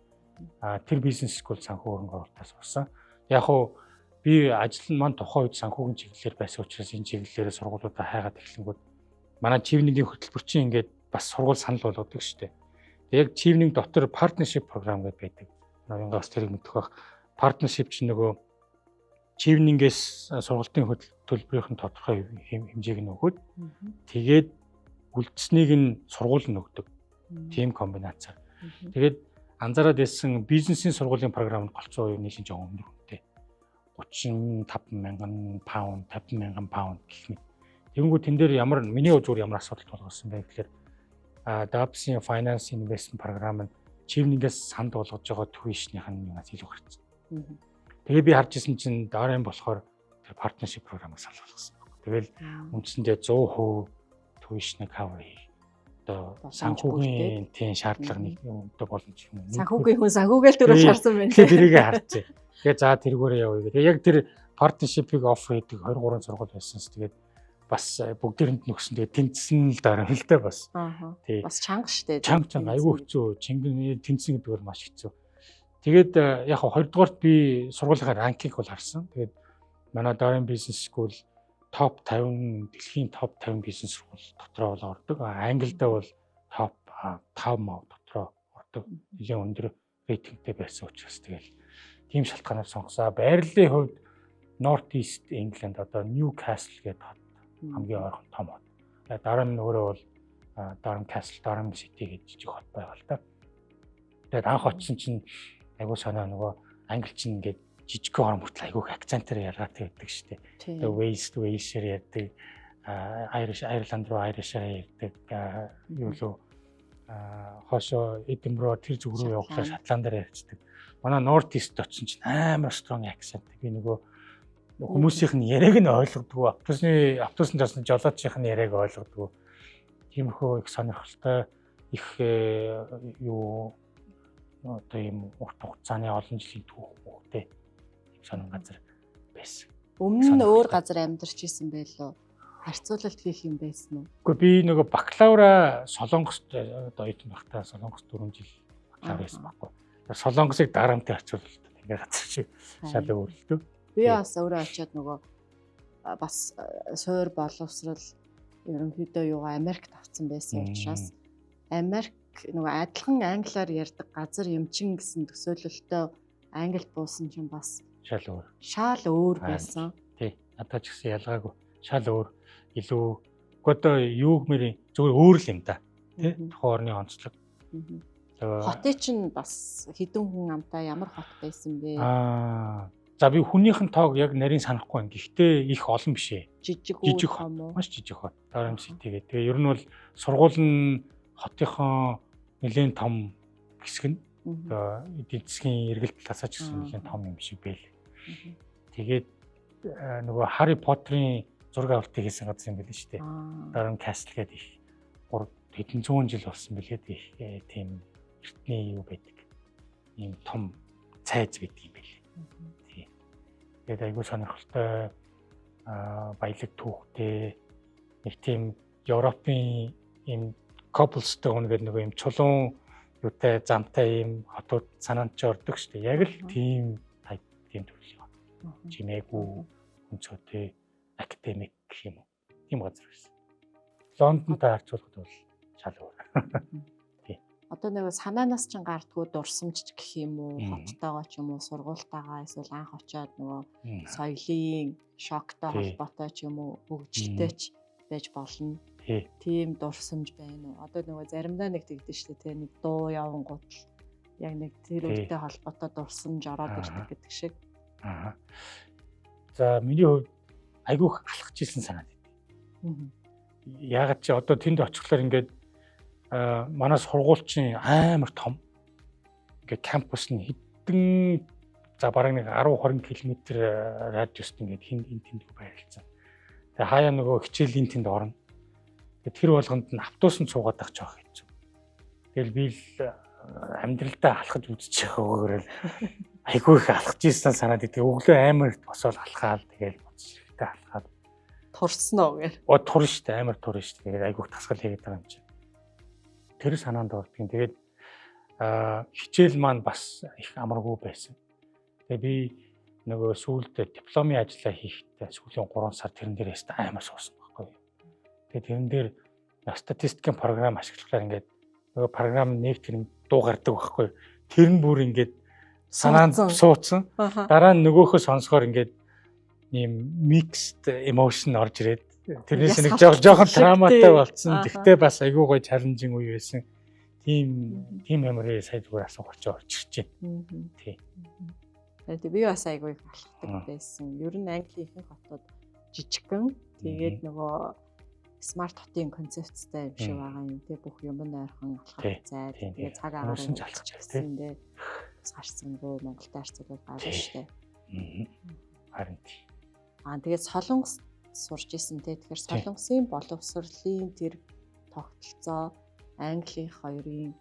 тэр бизнес school санхүү хөрөнгө оруулалтаас сурсан. Яг хуу би ажил нь маань тухайн үед санхүүгийн чиглэлээр байсан учраас энэ чиглэлээрээ сургуулиудаа хайгаад эхлэнгүүд манай Chevening-ийн хөтөлбөр чинь ингээд бас сургууль санал болгодог шүү дээ. Яг Chevening дотор partnership program гэдэг байдаг. Ноёнгоос тэрийг мэдэх бах. Partnership чинь нөгөө Chevening-ээс сургалтын төлбөрийн тодорхой хэмжээг нь өгөөд, тэгээд үлдсэнийг нь сургууль нь өгдөг. Тийм комбинацаар. Тэгээд анзаараад байсан, бизнесийн сургуулийн програмд голцоо нийлэн жоохон өндөр үнэтэй. 35 мянган паунд, 50 мянган паунд гэх мэт. Тэгэнгүүт тэн дээр ямар миний зүгээр ямар асуудал тулгарсан бэ гэхээр DUBS-ийн Finance Investment програм нь Chevening-ээс санд болгож байгаа tuition-ийнх нь юунаас илүү гарцсан. Тэгээ би харж исэн чинь Durham болохоор тэр partnership програмыг санал болгосон. Тэгэл үндсэндээ 100% tuition-ыг cover хийх одоо санхүүгийн тийм шаардлага нэг одоо боломж юм. Санхүүгийн хүн санхүүгээл дөрөв харсан байна. Тэгээ тэрийг харцээ. Тэгээ за, тэргүүрээ явъя гэх. Тэгээ яг тэр partnership-ыг offer хийдэг 23 сургууль байсан. Тэгээд бас бүгдээрэнд нөхсөн. Тэгээ тэнцсэн л дараа л дээ бас. Тий. Бас чанга штэ. Чанга, чанга, айгүй хэцүү. Чингэн тэнцсэн гэдэг бол маш хэцүү. Тэгээд яг хоёрдугаарт би сургуулийнхаа ranking бол харсан. Тэгээд манай Durham Business School топ 50, дэлхийн топ 50 бизнес сургууль дотроо бол ордог. Англидаа бол топ 5 мав дотроо ордог. Нэлийн өндөр рейтингтэй байсан учраас тэгэл тийм шалтгаанаар сонгосоо. Байрлалын хувьд North East England, одоо Newcastle гэдэг хот хамгийн ойрхон том хот. Дараа нь өөрөө бол Durham Castle, Durham City гэж жижиг хот байгаа л та. Тэгээд анх очисон чинь айгуу санаа, нөгөө англи чинь ингээд жижигхэн орон мөртлөө айгуу их акцентаар ялгаатай байдаг шүү дээ. Тэгээ Wales Wales-ээр ярьдаг, Irish Ireland руу Irish-аар ярьдаг, юу лөө хоошо Эдинбург тэр зүг рүү явахлаар Шотландаар ярьцдаг. Манай North East очсон чинь амар strong accent. Би нөгөө хүмүүсийнх нь яриаг нь ойлгодгоо. Автобусны автобусны жолоочийнх нь яриаг ойлгодгоо. Тиймэрхүү их сонирхолтой, их юу одоо ийм урт хугацааны олон жилийн түүх мөхтэй юм сонин газар байсан. Өмнө нь өөр газар амьдарч исэн байлуу? Харьцуулалт хийх юм байсан уу? Үгүй, би нөгөө бакалавра Солонгост одоо оюутан байхдаа Солонгост 4 жил бакалавра хийсэн байхгүй. Солонгосыг Дарамтай харьцуулалт ингээ газар шиг шал өөрлөлтөө. Би бас өөрөө очиод нөгөө бас суур боловсрал ерөнхийдөө юугаа Америкт авсан байсан учраас Америк нөгөө адилхан англиар ярьдаг газар юм чин гэсэн төсөөлөлтөө Англид буусан чинь бас шал өөр. Шал өөр байсан. Тий. Надад ч гэсэн ялгаагүй. Шал өөр, илүү үгүй одоо юу гэмээр зүгээр өөр л юм да. Тий. Тухайн орны онцлог. Хотын чинь бас хэдэн хүн амтай, ямар хот байсан бэ? За, би хүнийх нь тоог яг нарийн санахгүй байна. Гэхдээ их олон биш ээ. Жижиг үү, том уу? Маш жижиг хот. Durham City гэдэг. Тэгээ ер нь бол сургууль нь хотынхоо нэлээд том хэсэг нь. Одоо эдийн засгийн эргэлт талаасаа ч гэсэн нэлийн том юм шиг байл. Тэгээд нөгөө Harry Potter-ын зураг авалтыг хийсэн газар юм байл шүү дээ. Durham Castle гэдэг их 3 хэдэн зуун жил болсон бэлээ, их тийм эртний юу байдаг. Ийм том цайз байдаг юм байл. Тий. Тэгээд айгүй сонирхолтой, баялаг түүхтэй, нэг тийм Европын ийм cobblestone гэдэг нөгөө ийм чулуун юутай замтай ийм хотууд санаанд ч ордог шүү дээ. Яг л тийм type, тийм төрлийн хот. Чимээгүй, өнцгөөтэй, академик гэх юм уу. Тийм газар байсан. Лондонтой харьцуулахад бол шал өөр. Одоо нэг санаанаас ч гардггүй дурсамж гэх юм уу, хоттойгоо ч юм уу, сургуультайгаа, эсвэл анх очиод нөгөө соёлын шоктой холбоотой ч юм уу, хөгжилтэй ч байж болно. Тийм дурсамж байна уу? Одоо нөгөө заримдаа нэг тэгдэж шүү дээ, нэг дуу явангууд л яг нэг тэр үетэй холбоотой дурсамж ороод ирдэг гэдэг шиг. Аа. За, миний хувьд айгүйх алхаж исэн санаад байд. Яагаад чи одоо тэнд очихлоор ингээд манай сургууль чинь амар том. Ингээд кампус нь хэдэн, за, бараг нэг 10 20 км радиуст ингээд хин эн тэнд байрлалцсан. Тэгээ хаяа нөгөө хичээлийн тэнд орно. Тэгээ тэр болгонд нь автобусанд суугаад ах жоох хэцүү. Тэгэл би л амьдралдаа алхаж үзчих байгаагаар л айгүй их алхаж ийсэн санаад идэг. Өглөө амар их босоод алхаал, тэгэл буцаж ирэхдээ алхаад. Турсан уу гэр. Оо, турна штэ, амар турна штэ. Тэгээд айгүй их тасгал хийгээд байгаа юм чинь. Тэр санаанд ордгийн. Тэгээд хичээл маань бас их амаргүй байсан. Тэгээ би нөгөө сүүлд дипломын ажлаа хийхдээ сүүлийн 3 сар тэрэн дээр яста амар суусан байхгүй. Тэгээ тэрэн дээр статистикийн програм ашиглахлаар ингээд нөгөө програм нэг тэр дуу гардаг байхгүй. Тэр нь бүр ингээд санаанд суудсан. Дараа нь нөгөөхөө сонсохоор ингээд ийм mixed emotion орж ирээд тэрнээс нэг жоохон травматай болцсон. Тэгтээ бас айгүй гоё challenging үе байсан. Тийм memory сая зүгээр асуух очиж орж ирж байна. Тий. Тэгээд би бас айгүй их алхдаг байсан. Ер нь Английн ихэнх хотууд жижигхэн. Тэгээд нөгөө smart хотын концепцтай юм шиг байгаа юм те, бүх юм нь ойрхон, алхах зай. Тэгээд цаг агаар нь алхах гэсэн те. Бас гарсангүй Монголтой харьцуулбал гайгүй шүү дээ. Харин тий. Аа, тэгээд Солонгос сурч исэн те. Тэгэхээр Солонгосын боловсролын тэр тогтолцоо, Английн хоёрын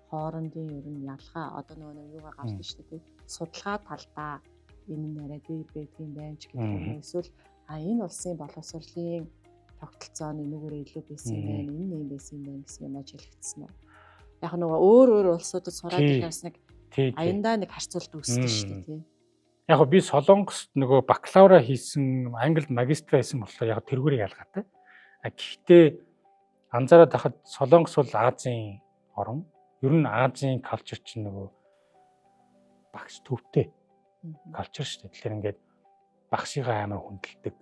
хоорондын ер нь ялгаа, одоо нөгөө нэг юугаа гардаг шүү дээ. Судалгаа талдаа энэ нь арай дээр байдгийн байна ч гэдэг юм уу, эсвэл а энэ улсын боловсролын тогтолцоо нь энүүгээрээ илүү байсан юм байна, энэ юм байсан юм байна гэсэн юм ажиглагдсан уу? Яг нөгөө өөр өөр улсуудад сураад ирэхээс нэг аяндаа нэг харьцуулт үүсдэг шүү дээ, тий. Яг би Солонгост нөгөө бакалавра хийсэн, Англид магистра хийсэн болохоор яг тэргүүрийг ялгаатай. А гэхдээ анзаараад байхад Солонгос бол Азийн орн. Ер нь Азийн culture чинь нөгөө багш төвтэй culture шүү дээ. Тэгэхээр ингээд багшигаа амар хүндэлдэг.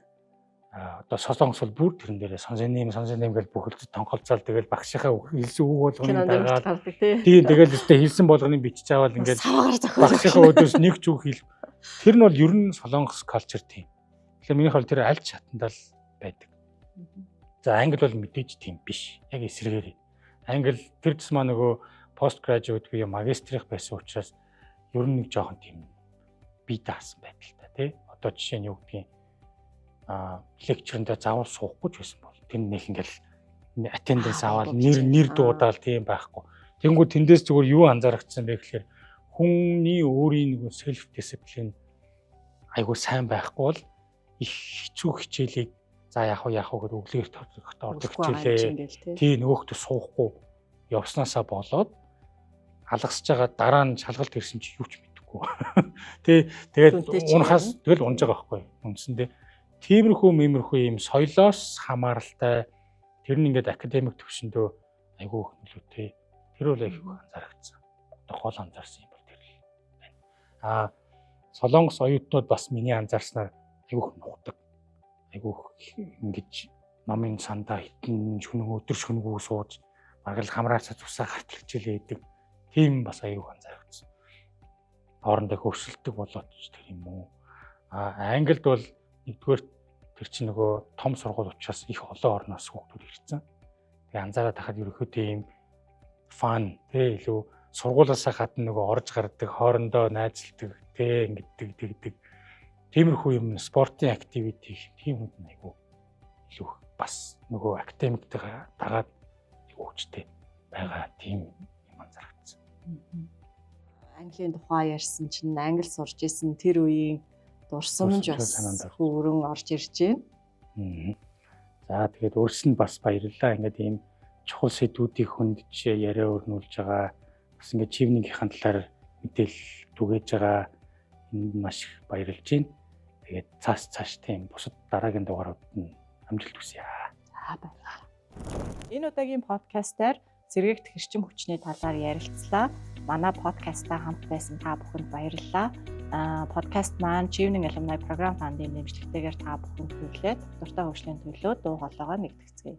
А одоо Солонгос бол бүр тэрэн дээрээ 선생님 선생님 гэж бүхэлд тонхолцоол, тэгэл багшийнхаа хэлсэн үг болгоныг дагаад, тийм, тэгэл өстэй хэлсэн болгоныг бичиж аваад ингээд багшийнхаа өдөөс нэг ч үг хэл. Тэр нь бол ер нь Солонгос culture тийм. Тэгэхээр минийх бол тэр аль ч шатандаа л байдаг. За, Англи бол мэдээж тийм биш. Яг эсрэгээр. Англи тэр тусмаа нөгөө post graduate буюу магистрих байсан учраас ер нь нэг жоохон тийм бие даасан байдалтай, тий. Одоо жишээ нь юу гэдгийг lecture эндээ заавал суухгүй ч байсан бол тэр нэг ингээл attendance аваад нэр нэр дуудаал тийм байхгүй. Тэнгүү тэндээс зүгээр юу анзаарчихсан бэ гэхээр хүний өөрийн нөгөө self discipline айгуу сайн байхгүй бол их хэцүү хичээлийг за яах вэ, яах вэ гэдээ өглөө эрт ордог хичээлээ, тий, нөгөөхтөө суухгүй явснаасаа болоод алгасж байгаа, дараа нь шалгалт ирсэн чи юу ч мэдэхгүй. Тий, тэгээд унахаас тэгэл унж байгаа байхгүй. Үндсэндээ тиймэрхүү мэмэрхүү юм соёлоос хамааралтай, тэр нь ингээд академик төвшөндөө айгүй их нөлөөтэй. Тэр бол их анзаарчихсан. Одоо гол анзаарсан юм бол тэр л байна. Аа, Солонгос оюутнууд бас миний анзаарснаар айгүй их нухдаг. Айгүй их ингэж номын сандаа хитэн шүнэг, өдөр шүнгүү сууж бараг л хамраасаа цусаа гартал хичээлээ хийдэг. Тийм бас айгүй анзаарчихсан. Хоорондоо хөрсөлдөг болоод ч тэр юм уу. А Англид бол нэгдүгээр тэр чинь нөгөө том сургууль учраас их олон орноос хүүхдүүд ирсэн. Тэгээ анзаараад тахад ерөнхийдөө ийм fun, тэ, илүү Сургуулаасаа гадна нөгөө орж гардаг, хоорондоо найзалдаг, тэ ингэдэг, тэгдэг. Тиймэрхүү юм, спортын activity тийм хүнд нь айгүй илүү их бас нөгөө академиктайгаа дагаад айгүй хүчтэй байгаа тийм юм анзаарчихсан. Английн тухай ярьсан чинь англи сурч исэн тэр үеийн дурсамж бас хөрөн орж ирж байна. За, тэгээд өөрс нь бас баярлалаа. Ингээд ийм чухал сэдвүүдийг хөндөж яриа өрнүүлж байгаа. Бас ингээд Chevening-ийн талаар мэдээлэл түгээж байгаа. Энд маш их баярлж байна. Тэгээд цааш цааш тийм бусад дараагийн дугаарууд нь амжилт хүсье. За, баярлалаа. Энэ удаагийн подкастаар сэргээгдэх эрчим хүчний талаар ярилцлаа. Манай подкасттай хамт байсан та бүхэнд баярлалаа. Подкаст маань Chevening Alumni Program Fund-ын дэмжлэгтэйгээр та бүхэнд хүргэлээ. Доктортой хөгжлийн төлөө дуу хоолойгоо нэгтгэцгээе.